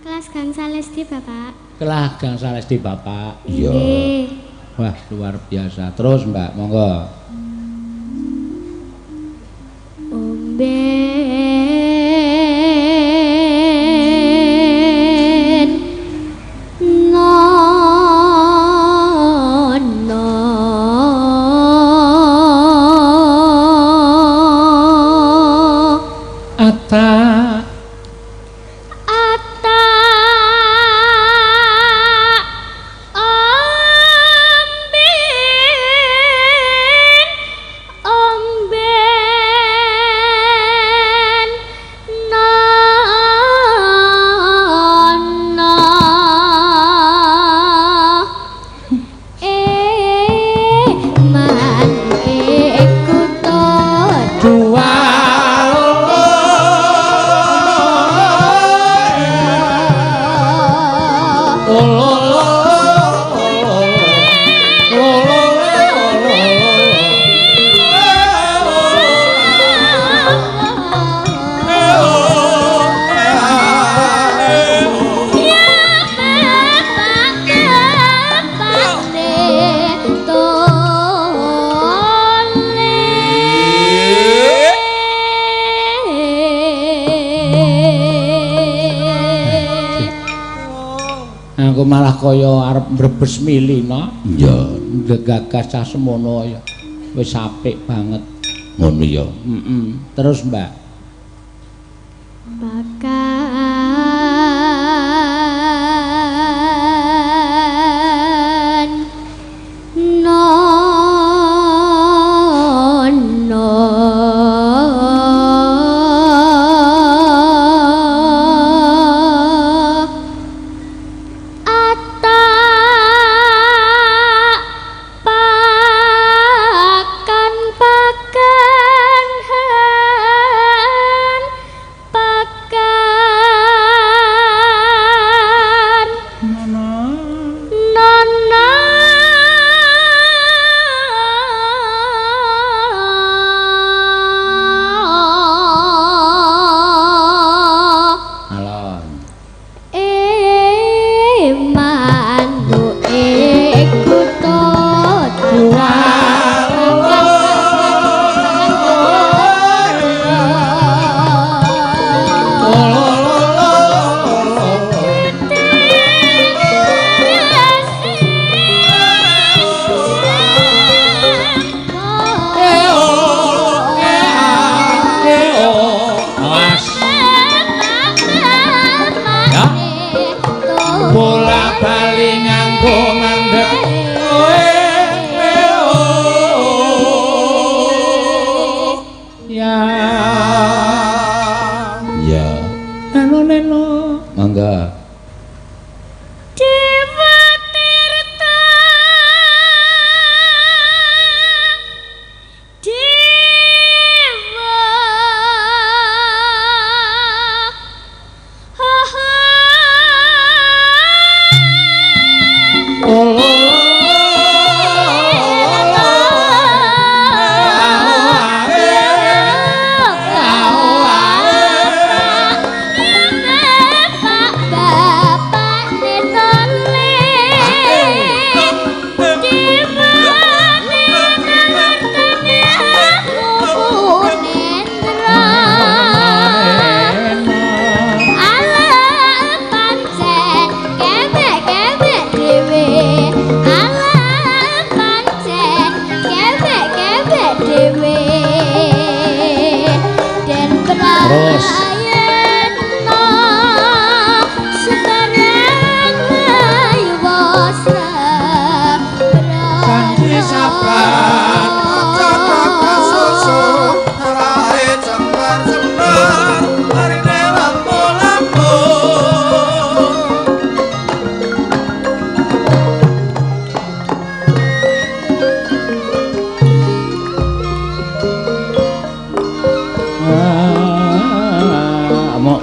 Kelas gangsal SD, Bapak. Kelas gangsal SD, Bapak. Iya. Nggih. Wah, luar biasa. Terus, Mbak, monggo. Omben nono Ata Ata omben omben nono man ikutut dua. Aku malah kaya arep mbrebes mili, no. Iya, Gagas cah semono ya. Wis apik banget. Ngono ya. Heeh. Terus, Mbak. Pakan nono ata pakan pakan han pakan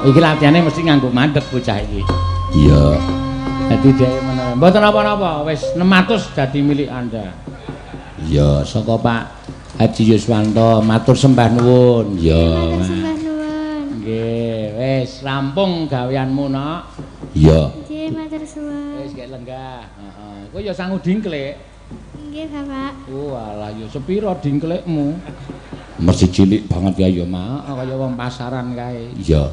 Iki latihane mesti nganggo mandek bocah iki. Iya. Dadi dhek menawa mboten napa-napa, wis 600 dadi milik Anda. Iya, Saka Pak Haji Yuswanto matur sembah nuwun. Iya. Matur sembah nuwun. Nggih, wis rampung gaweanmu, Nok. Iya. Nggih, matur suwun. Wis gek lenggah. Heeh. Kowe ya sangu dingklik. Nggih, Bapak. Walah ya sepiro dingklikmu? Mesti cilik banget ya ya mak, kaya wong pasaran kae. Iya.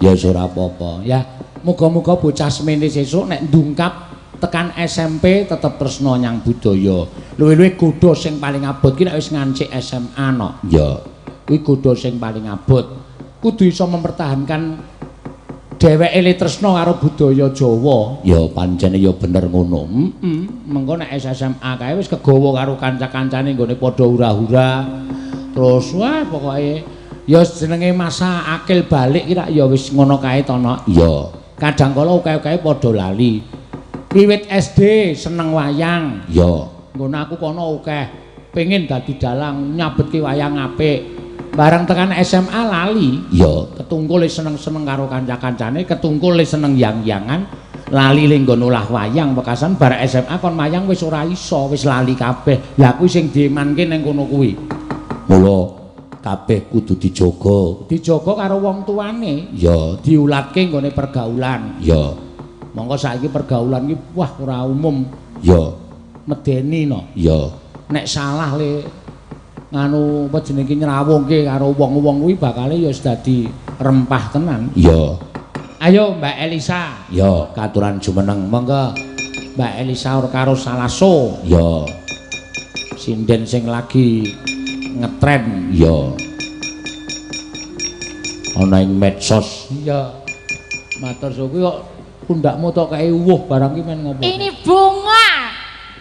Ya wis ora apa-apa. Ya, muga-muga bocah semene sesuk nek ndungkap tekan SMP tetep tresna nyang budaya. Luwih-luwih godha sing paling abot ki nek wis ngancik SMA no. Iya. Kuwi godha sing paling abot. Kudu iso mempertahankan dheweke le tresna karo budaya Jawa. Ya pancene ya bener ngono. Heeh. Mengko nek SMA kae wis kegawa karo kanca-kancane nggone padha hura-hura. Terus wah pokoke ya jenenge masa akil balik ki rak ya wis ngono kae to, Nok. Iya. Kadang kala oke-oke padha lali. Wiwit SD seneng wayang. Iya. Nggon aku kono akeh pengin dadi dalang, nyabetke wayang apik. Bareng tekan SMA lali. Iya. Ketungkul seneng-seneng karo kanca-kancane, ketungkul seneng yang-yangan, lali le nggon olah wayang wekasan bar SMA kon wayang wis ora iso, wis lali kabeh. Lah kuwi sing diemanke ning kono kuwi. Mula kabeh kudu dijaga. Dijaga karo wong tuane. Iya. Diulatke nggone pergaulan. Iya. Monggo saiki pergaulan iki wah ora umum. Iya. Medeni no. Iya. Nek salah le nganu apa jenenge nyrawungke karo wong-wong kuwi bakale ya wis dadi rempah tenan. Iya. Ayo Mbak Elisa. Iya, katuran jumeneng. Monggo Mbak Elisa karo Salaso. Iya. Sinden sing lagi ngetren. Iya. Ana ing medsos. Iya. Matur suwun kuwi kok pundakmu tok kae uwuh barang ki men ngopo. Ini bunga.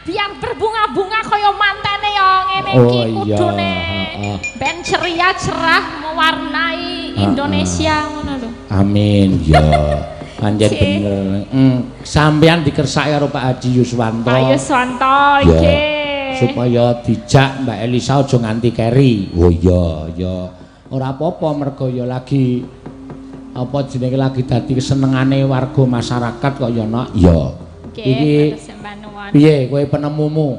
Biar berbunga-bunga kaya mantene ya ngene iki kudune. Ben ceria cerah mewarnai Indonesia ngono lho. Amin. Iya. Pancen bener. Sampeyan dikersake karo Pak Haji Yuswanto. Pak Yuswanto nggih. Supaya dijak Mbak Elisa aja nganti keri. Oh iya, ya ora apa-apa mergo ya lagi apa jenenge lagi dadi kesenengane warga masyarakat kok ya, Nok. Iya. Iki piye kowe penemumu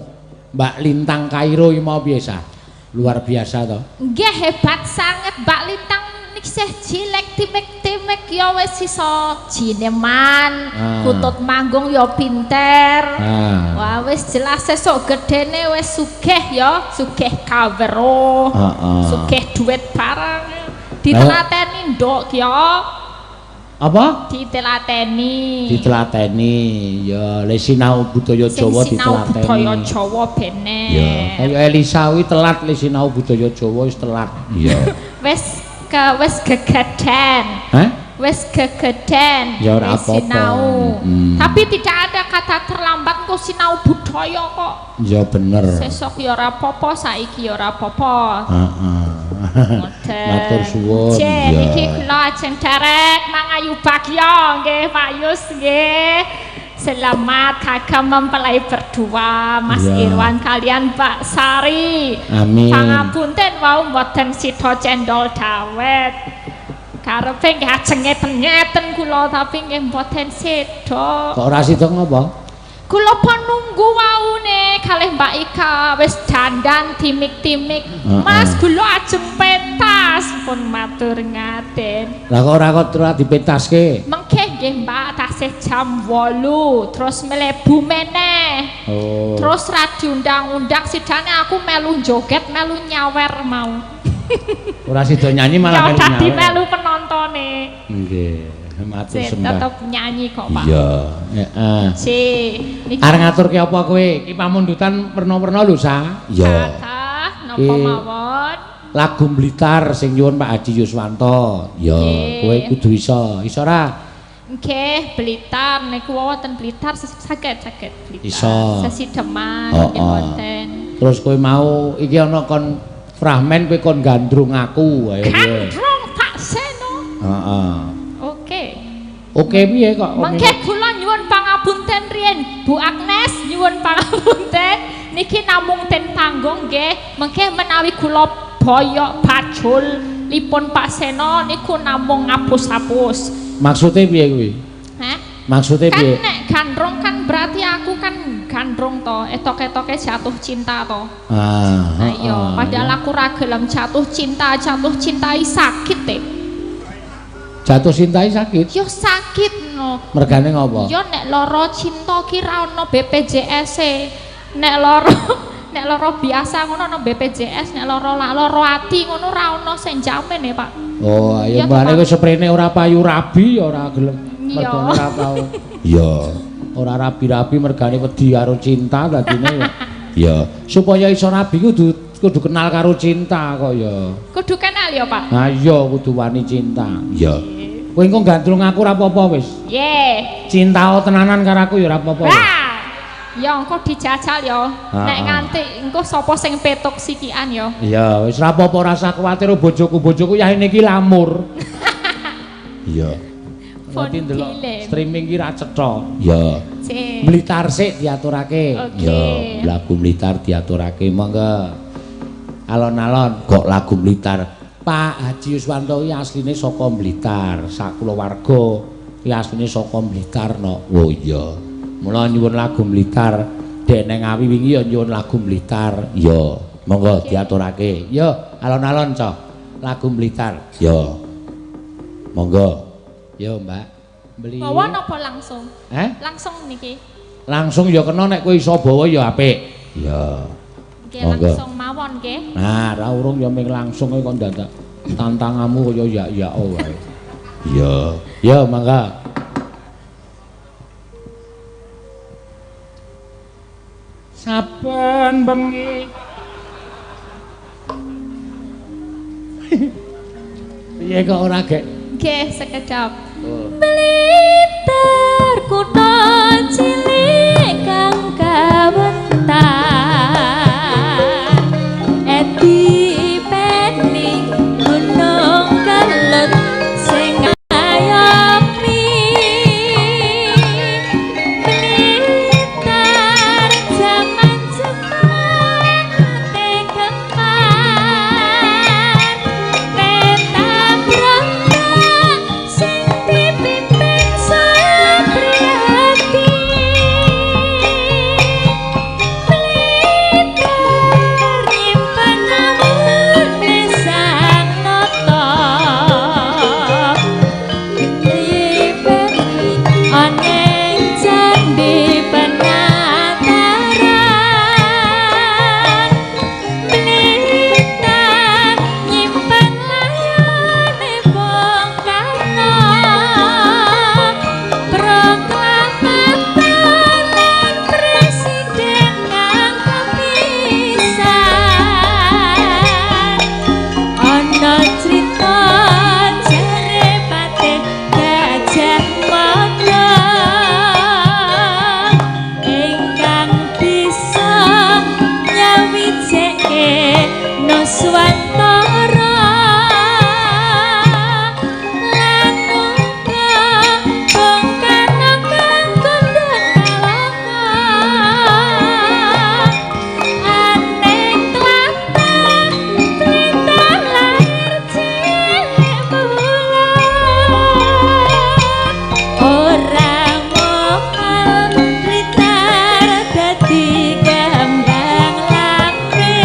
Mbak Lintang Kairo iki mau piye sah? Luar biasa to. Nggih, hebat sanget Mbak Lintang isih cilik timek-timek ya wis iso jineman, kutut manggung ya pinter. Wah wis jelas sesuk gedene wis sugih ya, sugih kawruh, sugih duit barang. Ditelateni nduk ya. Apa? Ditelateni. Ditelateni. Ya le sinau budaya Jawa ditelateni. Sinau budaya Jawa bene. Ya, kaya Elisa kuwi telat le sinau budaya Jawa wis telat. Iya. Wis wis gegeden. Hah? Wis gegeden. Ya ora apa-apa. Tapi tidak ada kata terlambat kok sinau budaya kok. Ya bener. Sesuk ya ora apa-apa, saiki ya ora apa-apa. Heeh. Matur suwun. Niki kula ajeng derek mangayu bagya nggih Pak Yus nggih. Selamat kagem mempelai berdua Mas Irwan kalian Mbak Sari. Amin. Pangapunten wau mboten sida cendol dawet. Karepe nggih ajeng ngeten-ngeten kula tapi nggih mboten sida. Kok ora sida ngopo? Kula pun nunggu waune kalih Mbak Ika wis dandan timik-timik. Mas kula ajeng pentas pun matur ngaten. Lah kok ora kok ora dipentaske? Mengke nggih Mbak tasih jam 8 terus mlebu meneh. Oh. Terus ra diundang-undang sidane aku melu joget melu nyawer mau. Ora sida nyanyi malah melu nyawer. Dadi melu penontone. Nggih. Matur sembah. Tetep nyanyi kok, Pak. Iya, heeh. Si, arep ngaturke apa kowe? Iki pamundutan werna-werna lho, Sa. Iya. Kathah napa mawon? Lagu Blitar sing nyuwun Pak Haji Yuswanto. Iya, kowe kudu iso. Iso ora? Nggih, Blitar niku wonten Blitar saged saged Blitar. Iso. Sesideman nggih wonten. Terus kowe mau iki ana kon fragmen kowe kon gandrung aku, ayo. Gandrung Pak Seno. Heeh. Oke piye kok? Mengke kula nyuwun pangapunten riyen Bu Agnes nyuwun pangapunten niki namung ten panggung nggih. Mengke menawi kula boyok bajul Lipun Pak Seno niku namung ngapus-apus. Maksude piye kuwi? Hah? Maksude Kan piye? nek gandrung kan berarti aku kan gandrung to, etok-etoke jatuh cinta to. Ah, Nah, iya, padahal aku ra gelem jatuh cinta, jatuh cintai sakit e. Jatuh cintai sakit. Yo sakit no. Mergane ngopo? Yo nek lara cinta ki ra ono BPJS e. Nek lara nek lara biasa ngono ono BPJS, nek lara lara ati ngono ra ono sing jamin e, Pak. Oh, ayo Iya, mbane Pak. kowe seprene ora payu rabi ya ora gelem. Iya. Mergane ora tau. Iya. Ora rabi-rabi mergane wedi karo cinta dadine ya. Iya. Supaya iso rabi kudu kudu kenal karo cinta kok ya. Kudu kenal ya, Pak. Ha iya kudu wani cinta. Iya. Kowe engko gandrung aku ora apa-apa wis. Ye. Cinta tenanan karo aku ya ora apa-apa. wis. Wah. Ya engko dijajal ya. Nek nganti engko sapa sing petuk sikian ya. Iya, wis ora apa-apa rasa kuwatir bojoku, bojoku yahene iki lamur. Iya. Nanti ndelok streaming ki ra cetha. Iya. Cek. Blitar sik diaturake. Oke. Iya, lagu Blitar diaturake Monggo. Alon-alon. Kok lagu Blitar? Pak Haji Yuswanto iki asline saka Blitar, sakulawarga iki asline saka Blitar no. Oh iya. Mula nyuwun lagu Blitar, dek nang Ngawi wingi ya nyuwun lagu Blitar. Iya, monggo diaturake. Yo, alon-alon cah. Lagu Blitar. Iya. Monggo. Yo, Mbak. Beli. Bawa napa langsung? Eh? Langsung niki. Langsung ya kena nek kowe iso bawa ya apik. Iya. Nggih Monggo. langsung mawon nggih. Nah, ra urung ya ming langsung kowe kok dadak tantanganmu kaya ya-ya wae. Iya. Yo, mangga. Saben bengi. Piye kok ora gek? Nggih, sekedap. Oh. Blitar kutha cilik kang kawentar. Edi peni gunung kelut sing ngayomi. Blitar jaman Jepang tegempar. Peta Brata sing dipimpin Satriati. Blitar nyimpen awune Sang Nata. Dipeni aneng candhi penataran. Blitar nyimpen layone Bung Karno. Proklamator lan presiden kang kepisan. Ana crita jare Patih Gajah Mada ingkang bisa nyawijeke Nuswantara lan uga Bung Karno kang kondang kalaka. Aneng tlatah Blitar lahir cilik bulan. Ora mokal Blitar dadi kembang lambe.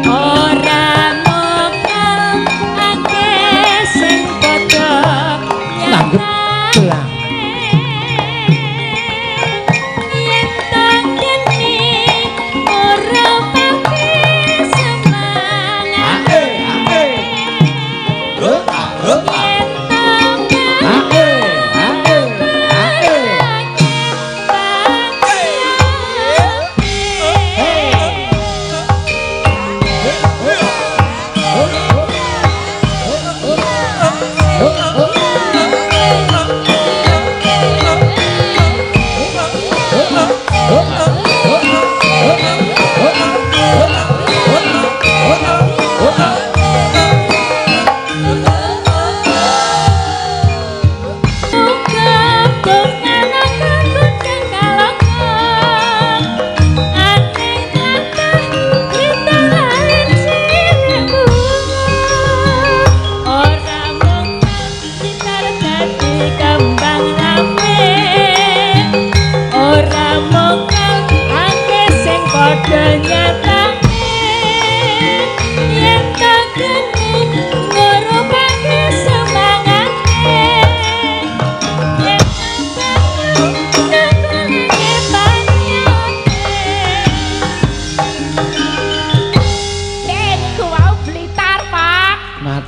Ora mokal akeh sing padha Langgep belang. Yen to kene ora pake semangat. Yen to Ae, ae, ae.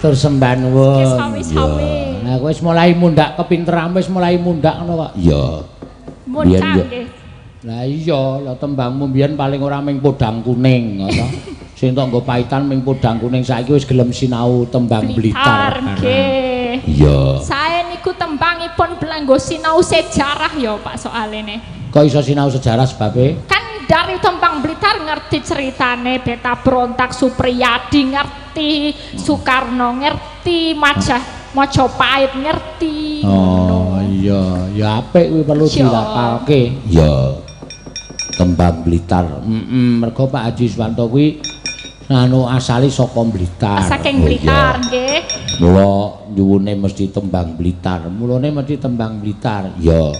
Matur sembah nuwun. Sami-sami. Nah, wis mulai mundhak kepinteran, wis mulai mundhak ngono kok. Iya. Mundhak nggih. Lah iya, lah tembangmu mbiyen paling ora ming podang kuning, ngono. Sing tok nggo paitan ming podang kuning saiki wis gelem sinau tembang Blitar. Nggih. Iya. Sae niku tembangipun belanggo sinau sejarah ya Pak soalene. Kok iso sinau sejarah sebabe? Kan dari tembang Blitar ngerti ceritane Beta Berontak Supriyadi ngerti, Soekarno ngerti, Majapahit ngerti. Oh iya, ya apik kuwi perlu dilapalke. Iya. Tembang Blitar. Heeh, mergo Pak Haji Suwanto kuwi anu asale saka Blitar. Saking Blitar nggih. Mula nyuwune mesti tembang Blitar. Mulane mesti tembang Blitar. Iya.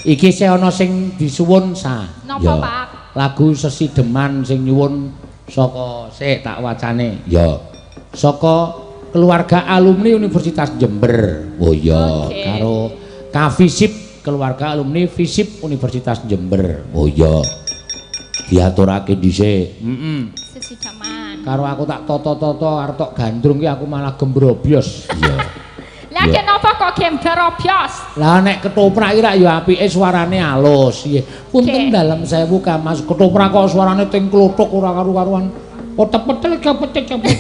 Iki sih ana sing disuwun sah. Napa, Pak? Lagu Sesideman sing nyuwun saka sik tak wacane. Iya. Saka keluarga alumni Universitas Jember. Oh iya, okay. Karo Kafisip, keluarga alumni Fisip Universitas Jember. Oh iya. Diaturake dhisik. Heeh. Sesideman. Karo aku tak toto-toto arep tok gandrung ki aku malah gembrobyos. Iya. Lah kenapa kok gembrobyos? Lah nek ketoprak iki rak ya apike suarane alus. Nggih. Punten dalem sewu Kang Mas, ketoprak kok suarane ting klothok ora karu-karuan. Potek-petel kepet-kepet.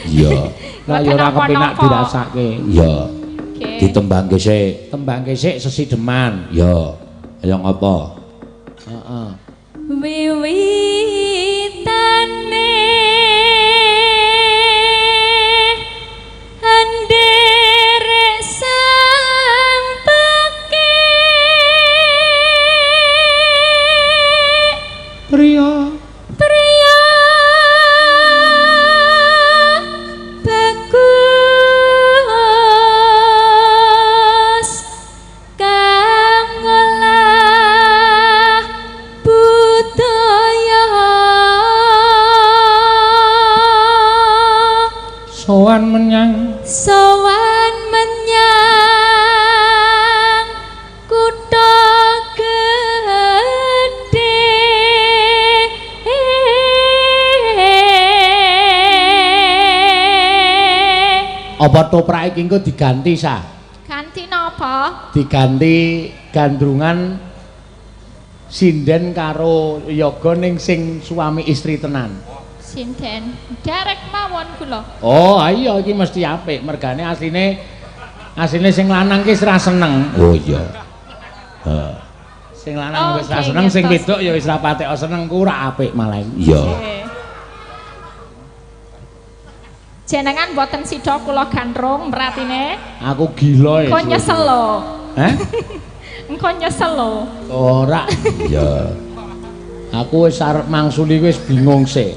Iya. Lah ya ora kepenak dirasake. Iya. Ditembangke sik. Tembangke sik Sesideman. Iya. Ayo ngapa? Heeh. Wiwitane anderek sang peke priya priya bagus kang ngolah budaya sowan menyang kutha gedhe. Apa toprak iki engko diganti sah? Ganti napa? Diganti gandrungan sinden karo yoga ning sing suami istri tenan. Sinden derek mawon kula. Oh, iya iki mesti apik mergane asline sing lanang ki wis ra seneng. Oh iya. Heeh. Sing lanang wis ra seneng, sing wedok ya wis ra patek seneng ku ora apik malah. Iya. Jenengan mboten sida kula gandrung meratine. Aku gila ya. Engko nyesel lho. Heh? Engko nyesel lho. Ora. Iya. Aku wis arep mangsuli wis bingung sik.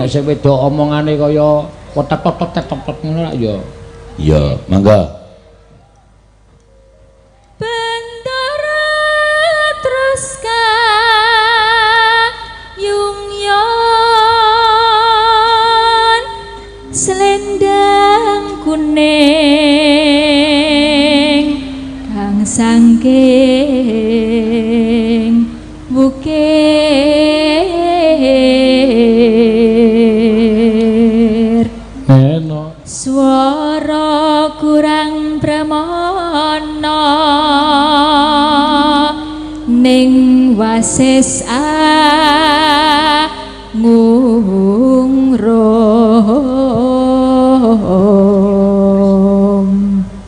Nek sing wedok omongane kaya potet-potet-potet ngono lak ya. Iya, mangga. Bendara terus kayung yon selendang kuning kang sangking bukir eno swara kurang pramana ning wasis angung rom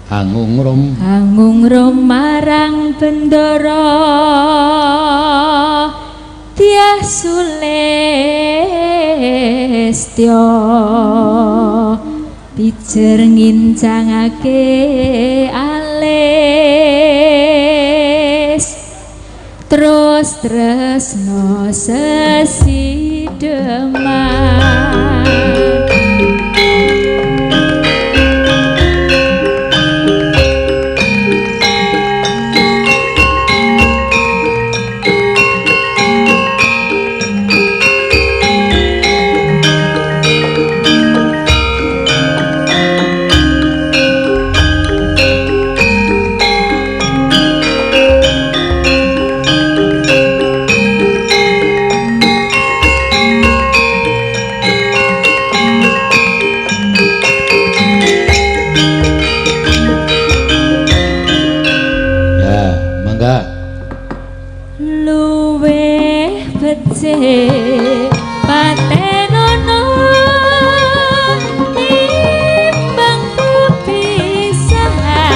angung rom angung rom marang bendara Dyah Sulistya pijer ngincangake alis terus tresno sesideman. Becik patenono timbang pisahan.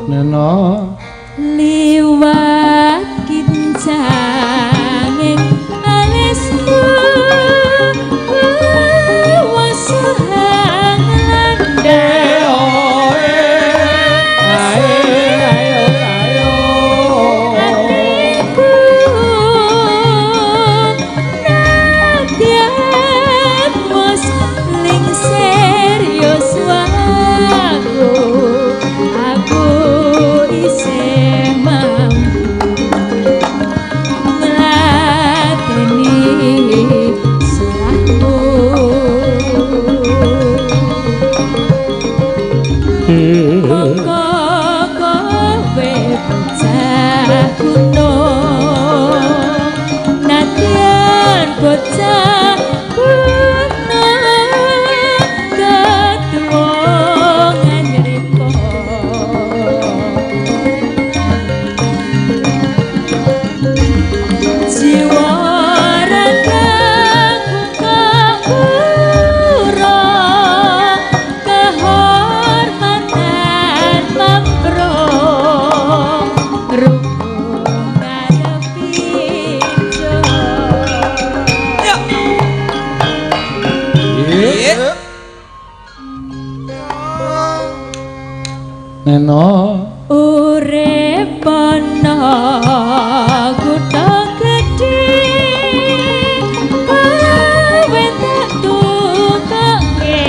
Neno liwat kincanging alismu wasahang landang atiku nadyan mus ling serius waku aku isih mampu ngladeni salahmu. Monggo kowe bocah kuno nadyan bocah kuno ketuwungan nripa. Jiwa ragaku kangura kehormatan mapro rukun ngarepi Neno urip ana kutha gedhe kowe tak tukoke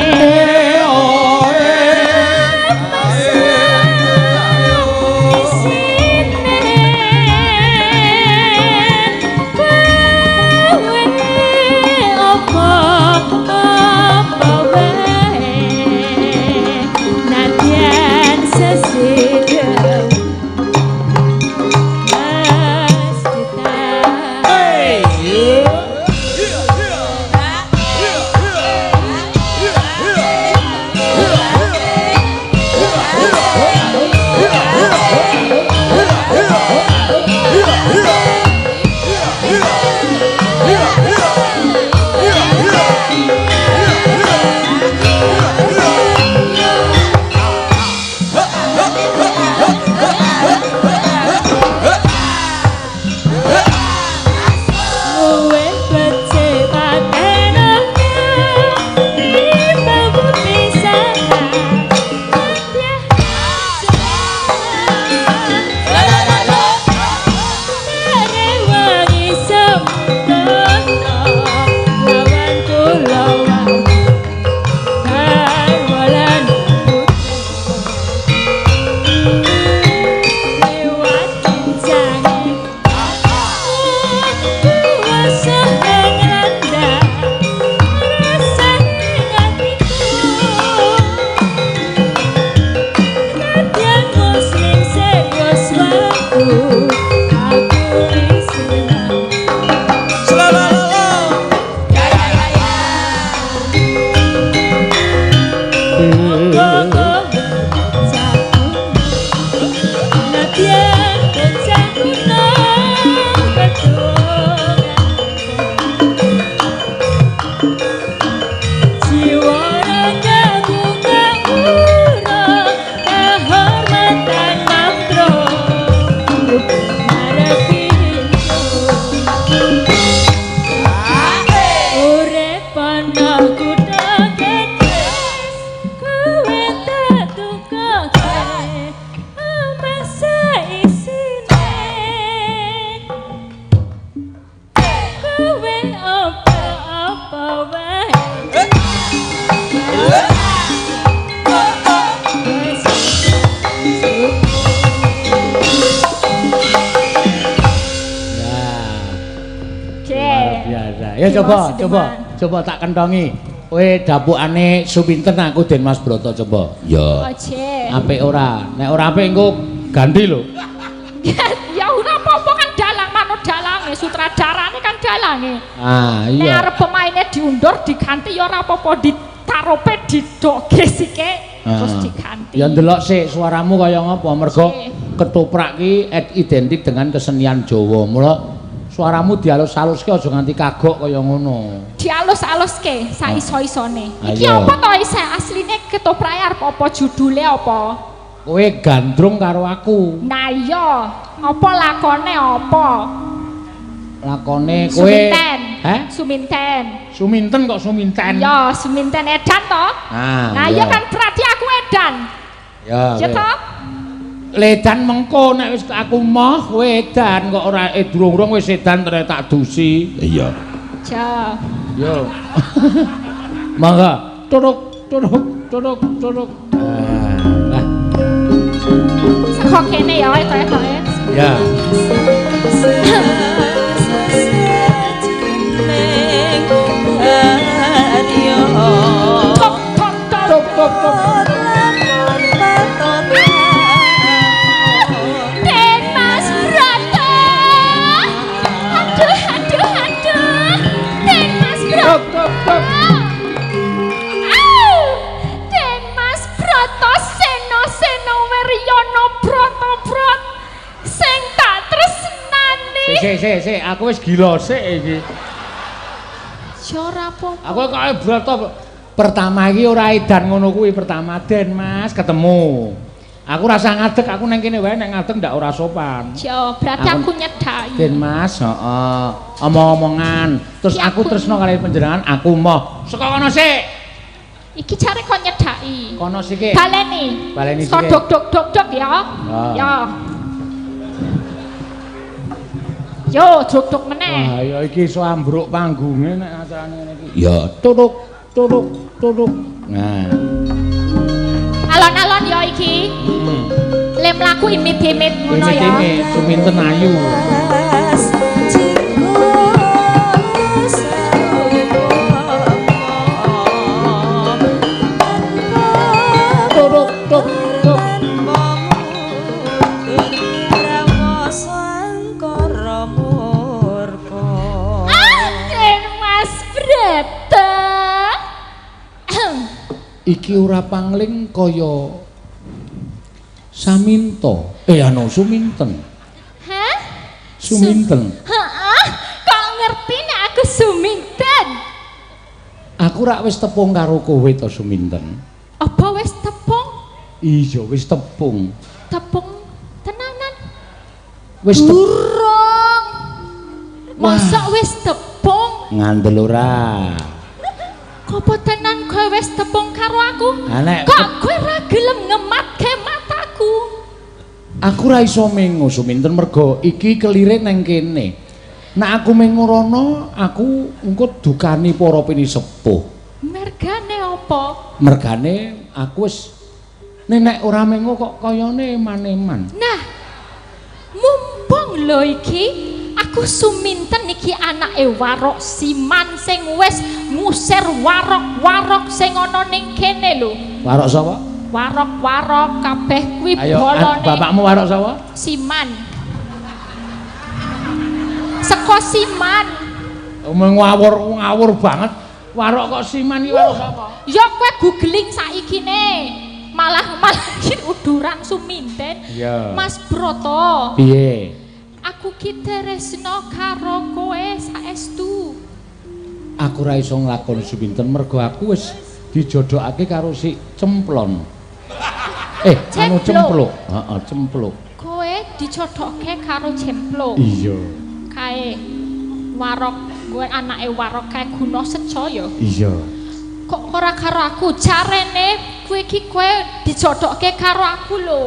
isine kowe apa apa wae nadyan sesidhem mesti tak. Luwih becik patenono timbang pisahan. Rewangi semono lawan kula garwalan putra lewat kincanging Jiwa ragaku kangura kehormatan mantro ngarepi urip ana kutha gedhe kowe tak tukoke omah saisine kowe apa-apa wae. Ya coba, coba tak kentongi. Kowe dapukane Suminten aku Den Mas Broto coba. Ya. Oje. Apik ora? Nek ora apik engko ganti lho. Ya ora apa-apa kan dalang manut dalange, sutradarane kan dalange. Ah, Nek iya. arep pemaine diundur diganti ya ora apa-apa, ditarope didoge sike terus diganti. Ya ndelok sik suaramu kaya ngapa, mergo ketoprak ki identik dengan kesenian Jawa. Mula suaramu dialus-aluske aja nganti kagok kaya ngono. Dialus-aluske sak iso-isone. Iki apa to isih asline ketoprake arep apa judule apa? Kowe gandrung karo aku. Nah iya, apa lakone apa? Lakone kowe Suminten. Heh? Suminten. Suminten kok Suminten? Ya, Suminten edan to? Ah, nah iya kan berarti aku edan. Ya. Ya toh? Ledan mengko nek wis aku moh kowe edan kok ora durung-durung wis edan terus tak dusi. Iya. Ja. Yo. Mangga, turuk turuk turuk turuk. Nah. Saka kene ya etok-etoke. Ya. Tok tok tok Tuk tuk tuk. Den Mas Broto. Aduh aduh aduh. Den Mas Broto. Tuk tuk tuk. Au! Den Mas Broto seno seno wiryono broto brot sing tak tresnani. Sik sik sik, aku wis gila sik iki. Ya ora apa-apa. Aku kok broto pertama iki ora edan ngono kuwi pertama Den Mas ketemu. Aku rasa ngadeg, aku nang kene wae nek ngadeg ndak ora sopan. Ya, berarti aku nyedaki. Den Mas, heeh. Omong-omongan. Terus Ki aku tresno kali panjenengan, aku moh. Saka kono sik. Iki jare kon nyedaki. Kono sik. Baleni. Baleni Saka sik. dok dok dok dok ya. Ya. Yo, dok dok meneh. Wah, ya iki iso ambruk panggunge nek acarane ngene iki. Ya, turuk turuk turuk. Nah. Alon-alon ya iki. Le mlaku imit-imit ngono ya. Imit-imit Suminten ayu. Turuk tuk tuk. Ah, Den Mas Brata. Iki ora pangling kaya Saminto. Anu Suminten. Hah? Suminten. Heeh, kok ngerti nek aku Suminten? Aku rak wis tepung karo kowe to Suminten. Apa wis tepung? Iya, wis tepung. Tepung tenanan. Wis tepung. Durung. Mosok wis tepung? Ngandel ora. Apa tenan kowe wis tepung karo aku? Ha nek Kok kowe ora gelem ngematke mataku? Aku ora iso mengo Suminten mergo iki kelire nang kene. Nek aku mengo rono, aku engko dukani para pinisepuh. Mergane apa? Mergane aku wis nek ora mengo kok kayane eman-eman. Nah, mumpung lho iki aku Suminten iki anake Warok Siman sing wis ngusir warok-warok sing ana ning kene lho. Warok sapa? Warok-warok kabeh kuwi Ayo, bolone. Bapakmu warok sapa? Siman. Seko Siman. Ngawur ngawur banget. Warok kok Siman iki warok sapa? Ya kowe googling saiki ne. Malah malah iki uduran Suminten. Iya. Mas Broto. Piye? Aku ki tresno karo kowe saestu. Aku ora iso nglakoni Suminten mergo aku wis dijodhokake karo si Cemplon. Anu Cempluk. Heeh, Cempluk. Kowe dijodhokke karo Cempluk. Iya. Kae warok, kowe anake warok kae guna secaya. Iya. Kok ora karo aku? Jarene kowe iki kowe dijodhokke karo aku lho.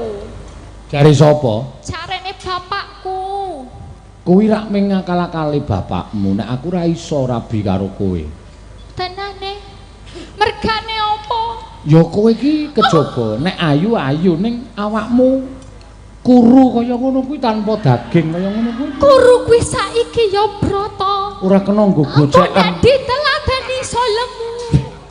Jare sapa? Jarene bapakku. Kuwi rak mung ngakal-akali bapakmu, nek aku ora iso rabi karo kowe. Tenane. Mergane apa? Ya kowe iki kejaba, nek ayu-ayu ning awakmu kuru kaya ngono kuwi tanpa daging kaya ngono kuwi. Kuru kuwi saiki ya Brata. Ora kena nggo gocekan. Nek diteladeni iso lemu.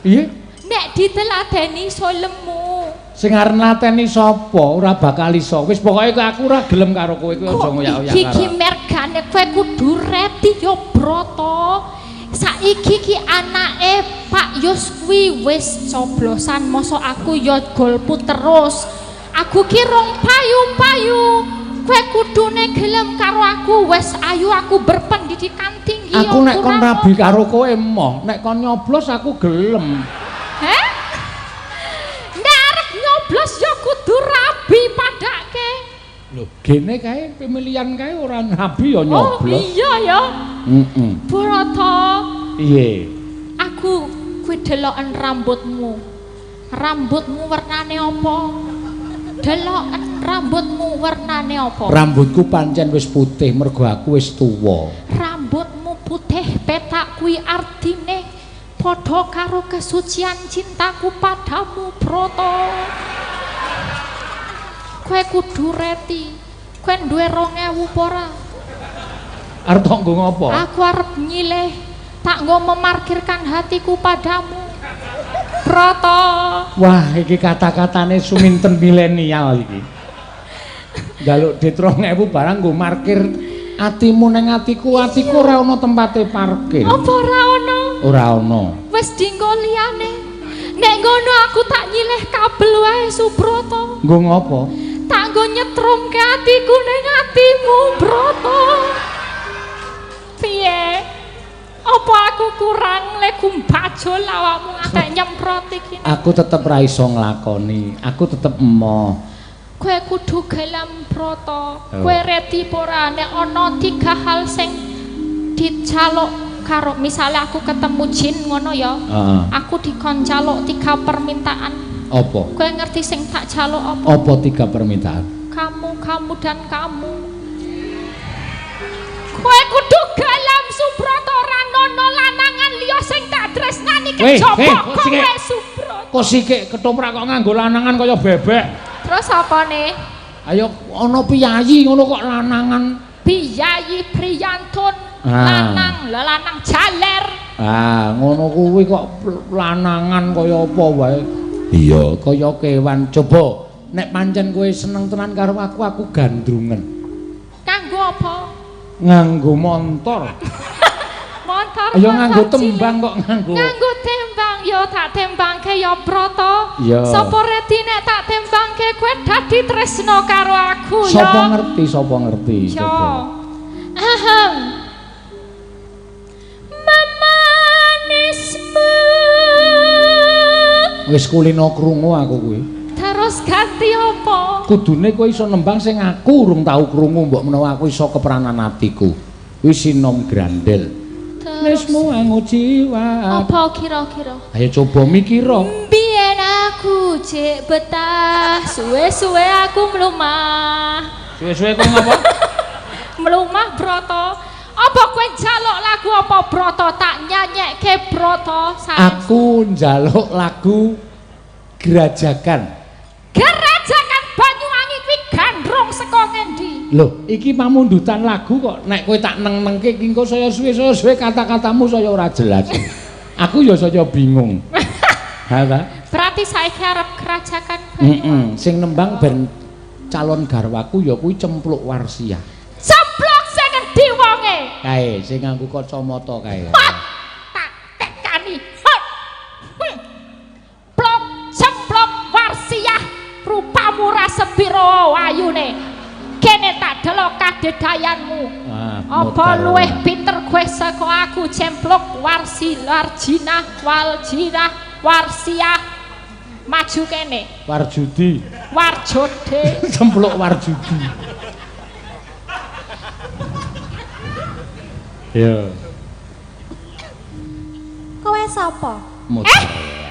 Piye? Nek diteladeni iso lemu. Sing arep nglateni sapa ora bakal iso. Wis pokoke aku ora gelem karo kowe kuwi aja ngoyak-oyak. Iki mergane kowe kudu reti ya Brata. Saiki ki anake Pak Yus kuwi wis coblosan, mosok aku ya golput terus. Aku ki rong payu-payu. Kowe kudune gelem karo aku, wis ayu aku berpendidikan tinggi. Aku nek kon rabi karo kowe emoh, nek kon nyoblos aku gelem. Heh? Nek arep nyoblos ya kudu rabi padake. Lho, gene kae pemilihan kae ora rabi ya nyoblos. Oh iya ya. Heeh. Brata. Piye? Aku kuwi deloken rambutmu. Rambutmu wernane apa? Deloken rambutmu wernane apa? Rambutku pancen wis putih mergo aku wis tuwa. Rambutmu putih petak kuwi artine padha karo kesucian cintaku padamu, Brata. Kowe kudu reti. Kowe duwe 2000 apa ora? Arep tok nggo ngopo? Aku arep nyileh, tak nggo memarkirkan hatiku padamu. Brata. Wah, iki kata-katane suminten milenial iki. Njaluk dit 2000 barang nggo markir atimu ning atiku, atiku ora ana tempate parkir. Apa ora ana? Ora ana. Wis dinggo liyane. Nek ngono aku tak nyileh kabel wae, Subrata. Nggo ngopo? Tak nggo nyetrumke atiku ning atimu, Brata. Piye? Apa aku kurang lek gumbajul awakmu ngantek nyemprot iki? Aku tetep ra iso nglakoni, aku tetep emoh. Kowe kudu gelem, Brata. Kowe reti apa ora nek ana tiga hal sing dijaluk karo misale aku ketemu jin ngono ya. Aku dikon jaluk 3 permintaan. Apa? Kowe ngerti sing tak jaluk apa? Apa 3 permintaan? Kamu, kamu dan kamu. Kowe kudu gelem, Subrata, ora ana lanangan liya sing tak tresnani kejaba kowe, Subrata. Kok sikik ketoprak kok nganggo lanangan kaya bebek. Terus apane? Ayo ana piyayi ngono kok lanangan. Piyayi priyantun lanang, lanang jaler. Ah, ngono kuwi kok lanangan kaya apa wae. Iya, kaya kewan. Coba nek pancen kowe seneng tenan karo aku, aku gandrungen. Kanggo apa? Nganggo montor. Montor. Ayo nganggo tembang kok nganggo. Nganggo tembang ya tak tembangke ya Brata. Sapa reti nek tak tembangke kowe dadi tresna karo aku ya. Sapa ngerti, sapa ngerti. Coba. Ahem. Memanismu. Wis kulino krungu aku kuwi. Terus ganti apa? Kudune kowe iso nembang sing aku urung tau krungu, mbok menawa aku iso kepranan atiku. Kuwi Sinom Grandel. Lesmu angu jiwa. Apa kira-kira? Ayo coba mikira. Biyen aku jek betah, suwe-suwe aku mlumah. Suwe-suwe kowe ngapa? Mlumah, Brata. Apa kowe njaluk lagu apa, Brata? Tak nyanyekke, Brata. Aku njaluk lagu Grajagan. Grajagan Banyuwangi kuwi gandrung saka ngendi? Lho, iki pamundutan lagu kok nek kowe tak neng-nengke iki engko saya suwe-suwe kata-katamu saya ora jelas. Aku ya saya bingung. Ha ta? Berarti saiki arep Grajagan Banyuwangi. Heeh, sing nembang ben calon garwaku ya kuwi Cempluk Warsiah. Cempluk sing endi wonge? Kae sing nganggo kacamata kae. Tak tekani. Plok Cempluk Warsiah rupamu ra sepiro ayune. Kene tak delok kadedayanmu. Apa luwih pinter kowe saka aku, Cempluk Warsi Larjinah Waljinah Warsiah. Maju kene. Warjudi. Warjode. Cempluk Warjudi. Ya. Kowe sapa?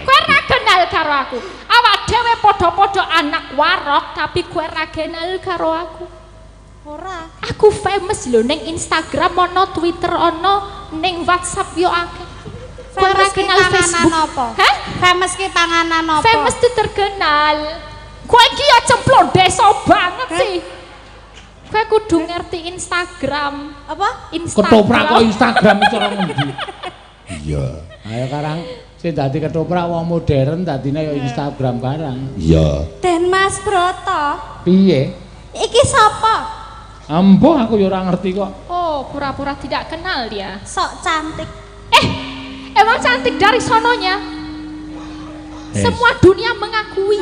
Kowe ora kenal karo aku. Awak dhewe padha-padha anak warok tapi kowe ora kenal karo aku. Ora. Aku famous lho ning Instagram ana, Twitter ana, ning WhatsApp yo akeh. Kowe ora kenal Facebook apa? Hah? Famous ki panganan apa? Famous itu terkenal. Kowe iki ya cemplon desa banget sih. Kowe kudu ngerti Instagram. Apa? Instagram. Ketoprak kok Instagram cara ngendi? Iya. Ayo karang sing dadi ketoprak wong modern dadine ya Instagram barang. Iya. Den Mas Broto. Piye? Iki sapa? Amboh aku ya ora ngerti kok. Oh, pura-pura tidak kenal dia. Sok cantik. Emang cantik dari sononya. Semua dunia mengakui.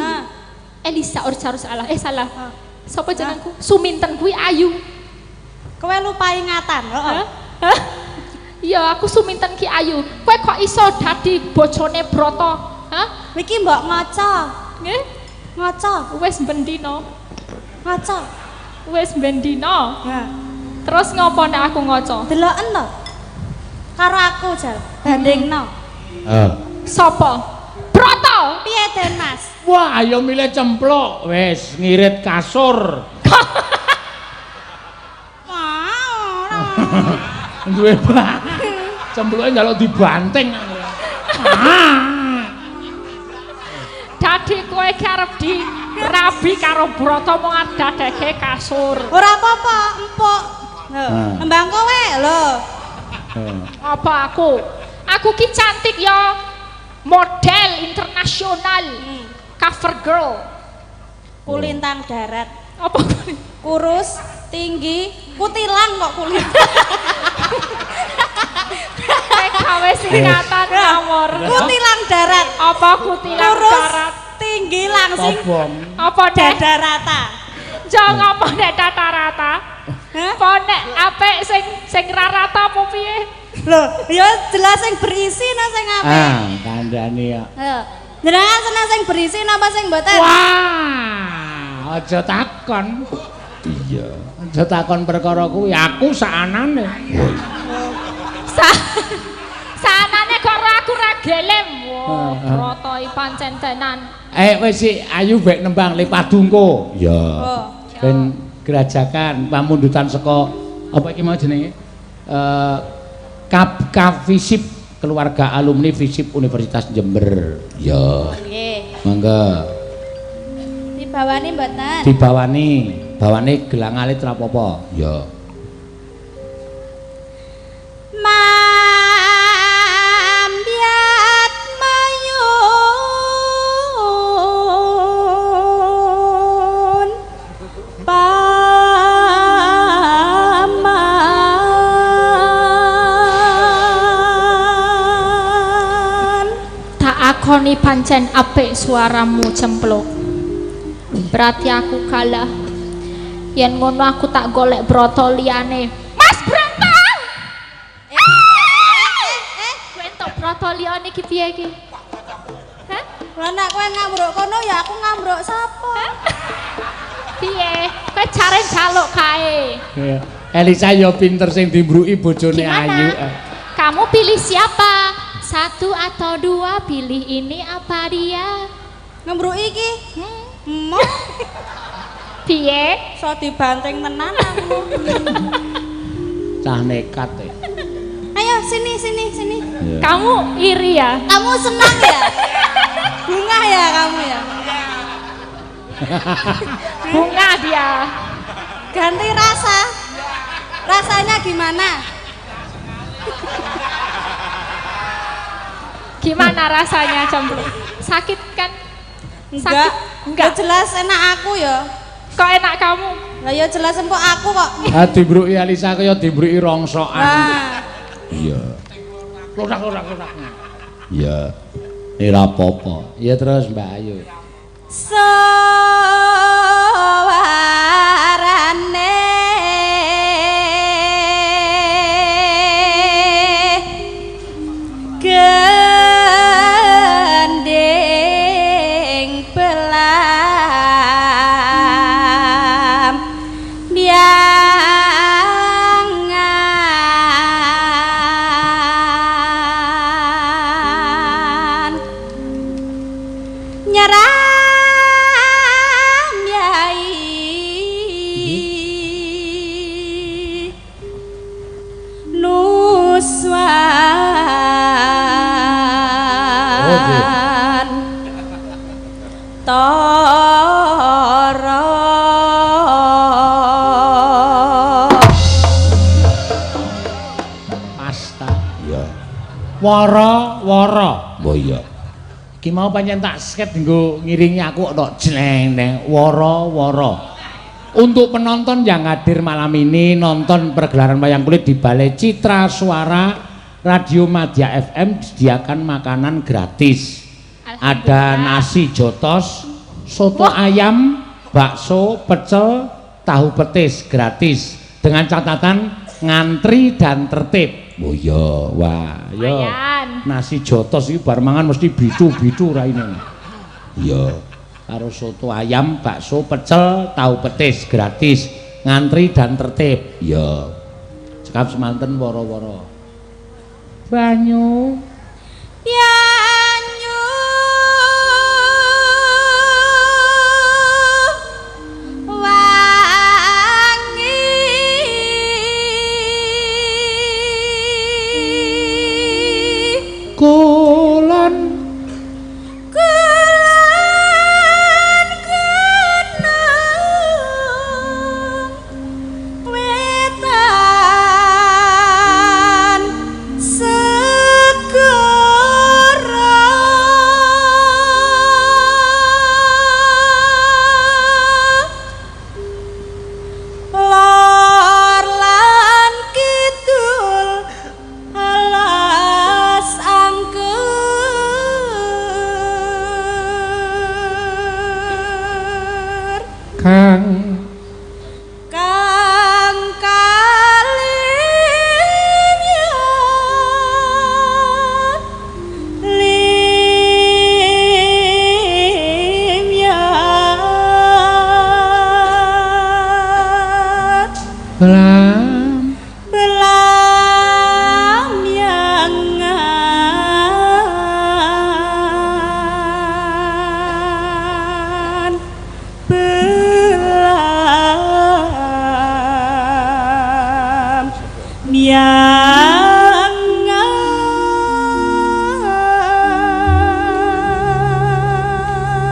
Elisa Orcarus salah. Salah. Sapa jenengku? Suminten kuwi ayu. Kowe lupa ingatan, heeh. Iya, aku Suminten ki ayu. Kowe kok iso dadi bojone Broto? Hah? Iki mbok ngaca. Nggih? Ngaca. Wis bendino. Ngaca. Wis bendino. Ha. Terus ngopo nek aku ngaca? Deloken to. Karo aku jal, bandingno. Heeh. Sapa? Broto. Piye Den Mas? Wah, ayo milih cempluk. Wis ngirit kasur. Wah, ora. Duwe cempluke njaluk dibanting. Dadi kowe ki arep dirabi karo Broto mung dadeke kasur. Ora apa-apa, empuk. Lho, nembang kowe lho. Apa aku? Aku ki cantik ya. Model internasional. Cover girl. Kulintang darat. Apa? Kurus, tinggi, kutilang kok kulintang. Gawe singkatan ngawur. Kutilang darat. Apa kutilang kurus, darat? Tinggi langsing. Apa dada rata? Jong apa nek dada rata? Apa nek apik sing sing ra rata apa piye? Lho, ya jelas sing berisi nah sing apik. Ah, kandhane ya. Lho, jenengan seneng sing berisi napa sing mboten? Wah, aja takon. Iya. Aja takon perkara kuwi, aku saanane. Saanane kok aku ra gelem. Wah, Broto iki pancen tenan. Wis sik ayu bek nembang le padungko. Iya. Ben gerajakan pamundutan saka apa iki mau jenenge? Kafisip keluarga alumni FISIP Universitas Jember. Iya. Nggih. Mangga. Dibawani mboten? Dibawani. Bawane gelang alit ra apa-apa. Iya. Mambyat mayun paman. Tak akoni pancen apik suaramu cempluk. Berarti aku kalah. Yen ngono aku tak golek Broto liyane. Mas Broto. Kowe entuk Broto liyane iki piye iki? Hah? Lah nek kowe ngambruk kono ya aku ngambruk sapa? Piye? Kowe jare njaluk kae. Elisa ya pinter sing dimbruki bojone ayu. Kamu pilih siapa? Satu atau dua? Pilih ini apa dia? Ngembruki iki? Emoh. Piye? So dibanting tenan aku. Cah nekat e. Ayo sini sini sini. Yeah. Kamu iri ya? Kamu senang ya? Bunga ya kamu ya? Bunga dia. Ganti rasa. Rasanya gimana? Gimana rasanya cempluk? Sakit kan? Enggak. Sakit? Enggak. Ya jelas enak aku ya. Kok enak kamu? Lah ya jelas empuk aku kok. Ah dimbruki Elisa kaya dimbruki rongsokan. Iya. Klorak-klorak. Iya. Ora apa-apa. Iya terus Mbak Ayu. Sawarane gending belam biangan nyerah Wara-wara. Oh iya. Iki mau pancen tak sket nggo ngiringi aku kok jleng neng wara-wara. Untuk penonton yang hadir malam ini nonton pergelaran wayang kulit di Balai Citra Suara Radio Madya FM disediakan makanan gratis. Ada nasi jotos, soto ayam, bakso, pecel, tahu petis gratis dengan catatan ngantri dan tertib. Oh iya, wah, yo. Nasi jotos iki bar mangan mesti bicu-bicu raine. Iya. Karo soto ayam, bakso, pecel, tahu petis gratis, ngantri dan tertib. Iya. Cekap semanten wara-wara. Banyu. Banyu wangi kulon kulon gunung wetan segara lor lan kidul alas angker kang kang kalimyat limyat belam belam yangan belam yangan.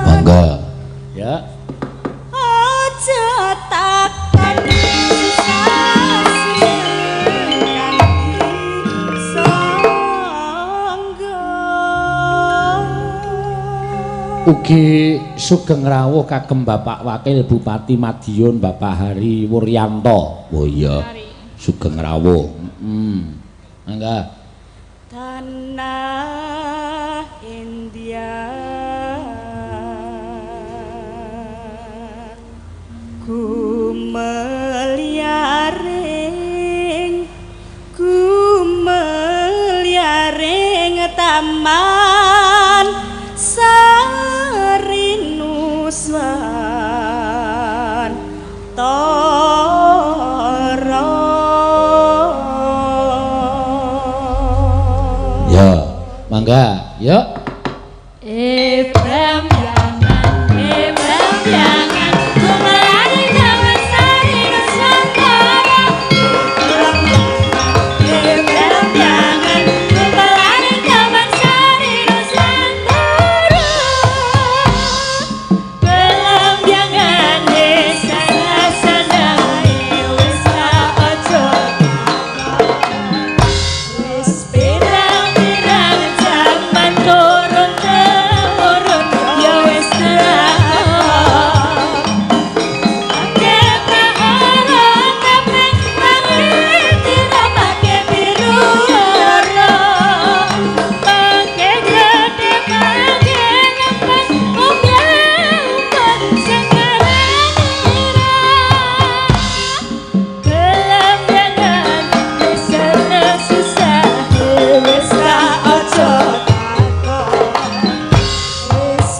Mangga. Ya. Aja takon sasih kanthi sangga. Ugi sugeng rawuh kagem Bapak Wakil Bupati Madiun Bapak Hari Wuryanto. Oh iya. Sugeng rawuh. Mangga. Tanah India gumelyaring gumelyaring taman sarinuswan tara. Ya, mangga. Yuk. Ebram jangan gumelyaring taman sarinuswantara. Ebram jangan gumelyaring taman sarinuswantara. Belam jangan desa sanae wis aja wis pirang-pirang jaman turun temurun ya wis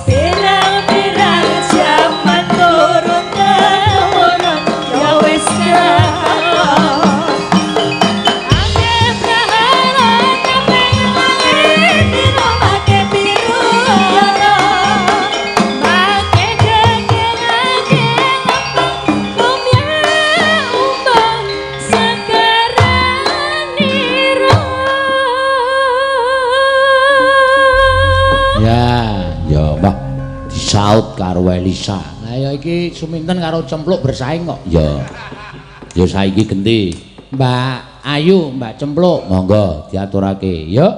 pirang-pirang jaman turun temurun ya wis Ya, Ya, Mbah. Disaut karo Elisa. Lah ya iki Suminten karo Cempluk bersaing kok. Ya. Ya saiki genti. Mbak Ayu, Mbak Cempluk. Monggo diaturake. Yuk.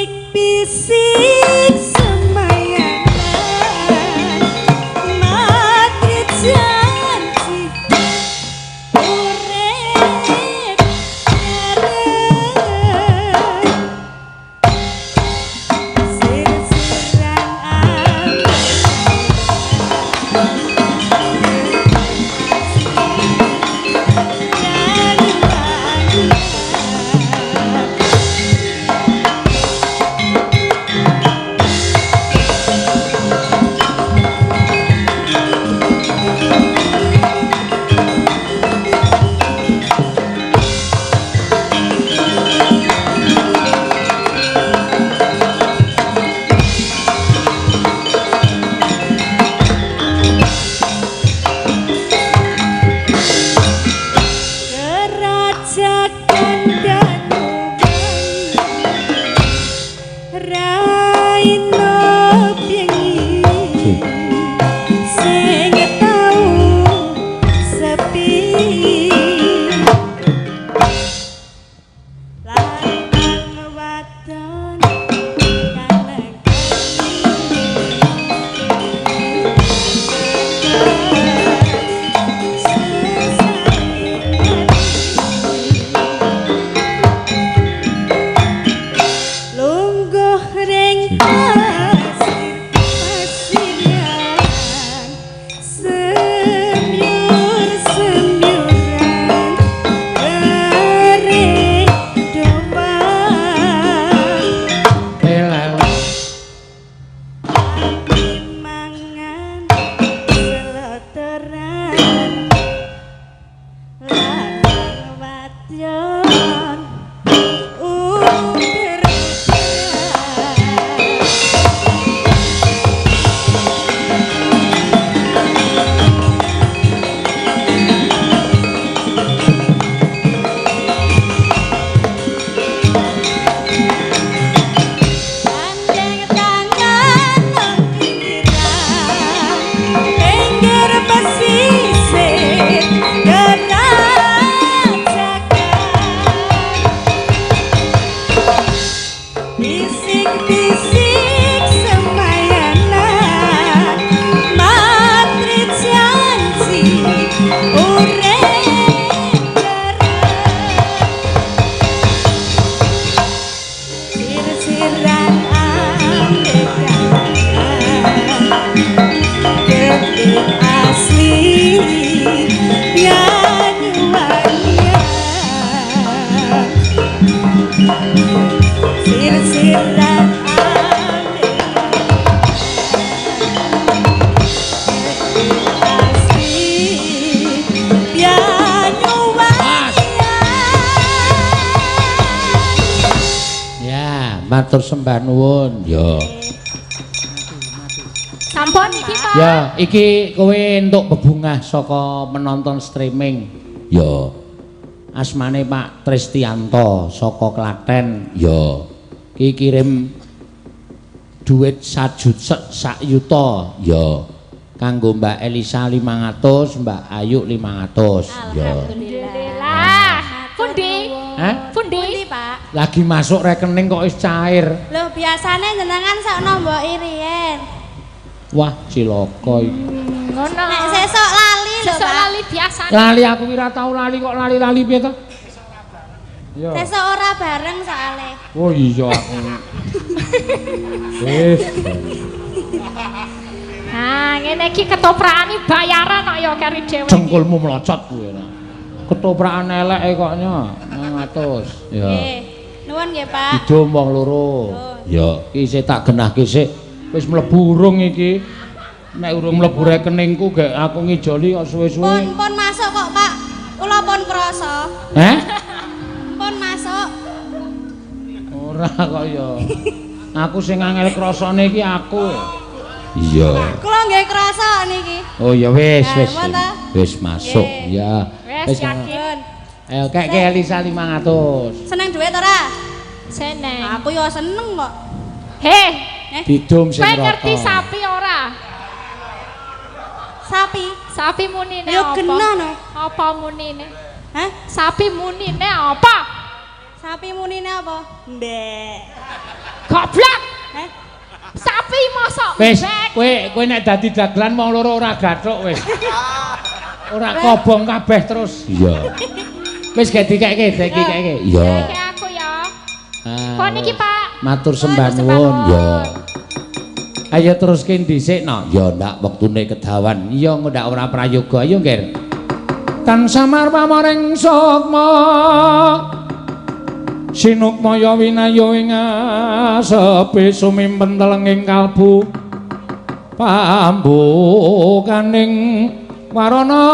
Bisik-bisik semayanan mati janji urip bareng sir-siran Kerajaan Raino bengi sing tau sepi lanang wadon lungguh ring pasir pasiran semyur semyuran ere doang mangan seloteran lanang wadon uber. Gandeng tangan nang pinggiran, pinggir pesisir kerajakan. Bisik-bisik semayanan, matre janji urip bareng. Sir-siran ambek kangen, gending asli Banyuwangi. Sir-siran ambek gending asli Banyuwangi. Ya, matur sembah nuwun. Ya. Sampun iki, Pak. Ya, iki kowe entuk bebungah saka menonton streaming. Ya. Asmane Pak Tristianto saka Klaten. Ya. Iki kirim duit sak yuta. Ya. Kanggo Mbak Elisa 500, Mbak Ayu 500. Ya. Alhamdulillah. Pundi? Hah? Pundi? Pundi, Pak? Lagi masuk rekening kok wis cair. Loh, biasane jenengan sok nomboki riyen. Wah, cilaka iki. Ngono. Nek sesuk lali lho, Sesuk Pak. lali biasane. Lali aku ora tau lali kok lali-lali piye to? Ya. Sesuk ora bareng soalé. Oh iya aku. Wis. Nah, ngene iki ketoprakane bayaran kok ya kari dhewe. Cengkulmu melocot kuwi ora. Ketoprakan eleke kok nya 500. Ya. Nggih. Nuwun nggih, Pak. Didum wong loro. Ya. Iki isih tak genahke sik. Wis mlebu urung iki. Nek urung mlebu rekeningku gek aku ngijoli kok suwe-suwe. Pun pun masuk kok, Pak. Kula pun krasa. Heh? Pun masuk. Ora kok ya. Aku sing angel krasane iki aku. Iya. Kula nggih krasa niki. Oh ya wis wis. Wis masuk. Ya. Wis yakin. Ayo kek Elisa 500. Seneng duit ora? Seneng. Aku ya seneng kok. Heh. Didum sing Kowe rata. ngerti sapi ora? Sapi. Sapi munine Ya apa? genah no. Apa munine? Hah? Sapi munine apa? Sapi munine apa? Mbek. Goblok. Eh? Sapi mosok Wis, mbek. kowe nek dadi dagelan wong loro ora gathuk wis. Ora kobong kabeh terus. Iya. Wis gek dikeke, dikeke. Iya. Iki aku ya. Ah, Kok niki, Pak? Matur sembah nuwun. Iya. Ayo teruske dhisik no. Ya ndak wektune kedawan. Iya engko ndak ora prayoga. Ayo, Nger. Tan samar pamoring sukma. Sinukmaya winayo ing asepi sumimpen telenging kalbu. Pambukaning warana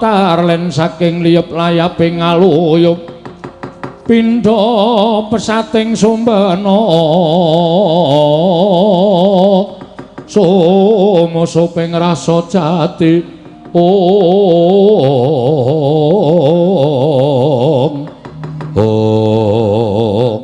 tarlen saking liyep layaping aluyup. Pindha pesating sumbena sumusuping rasa jati ong. Om.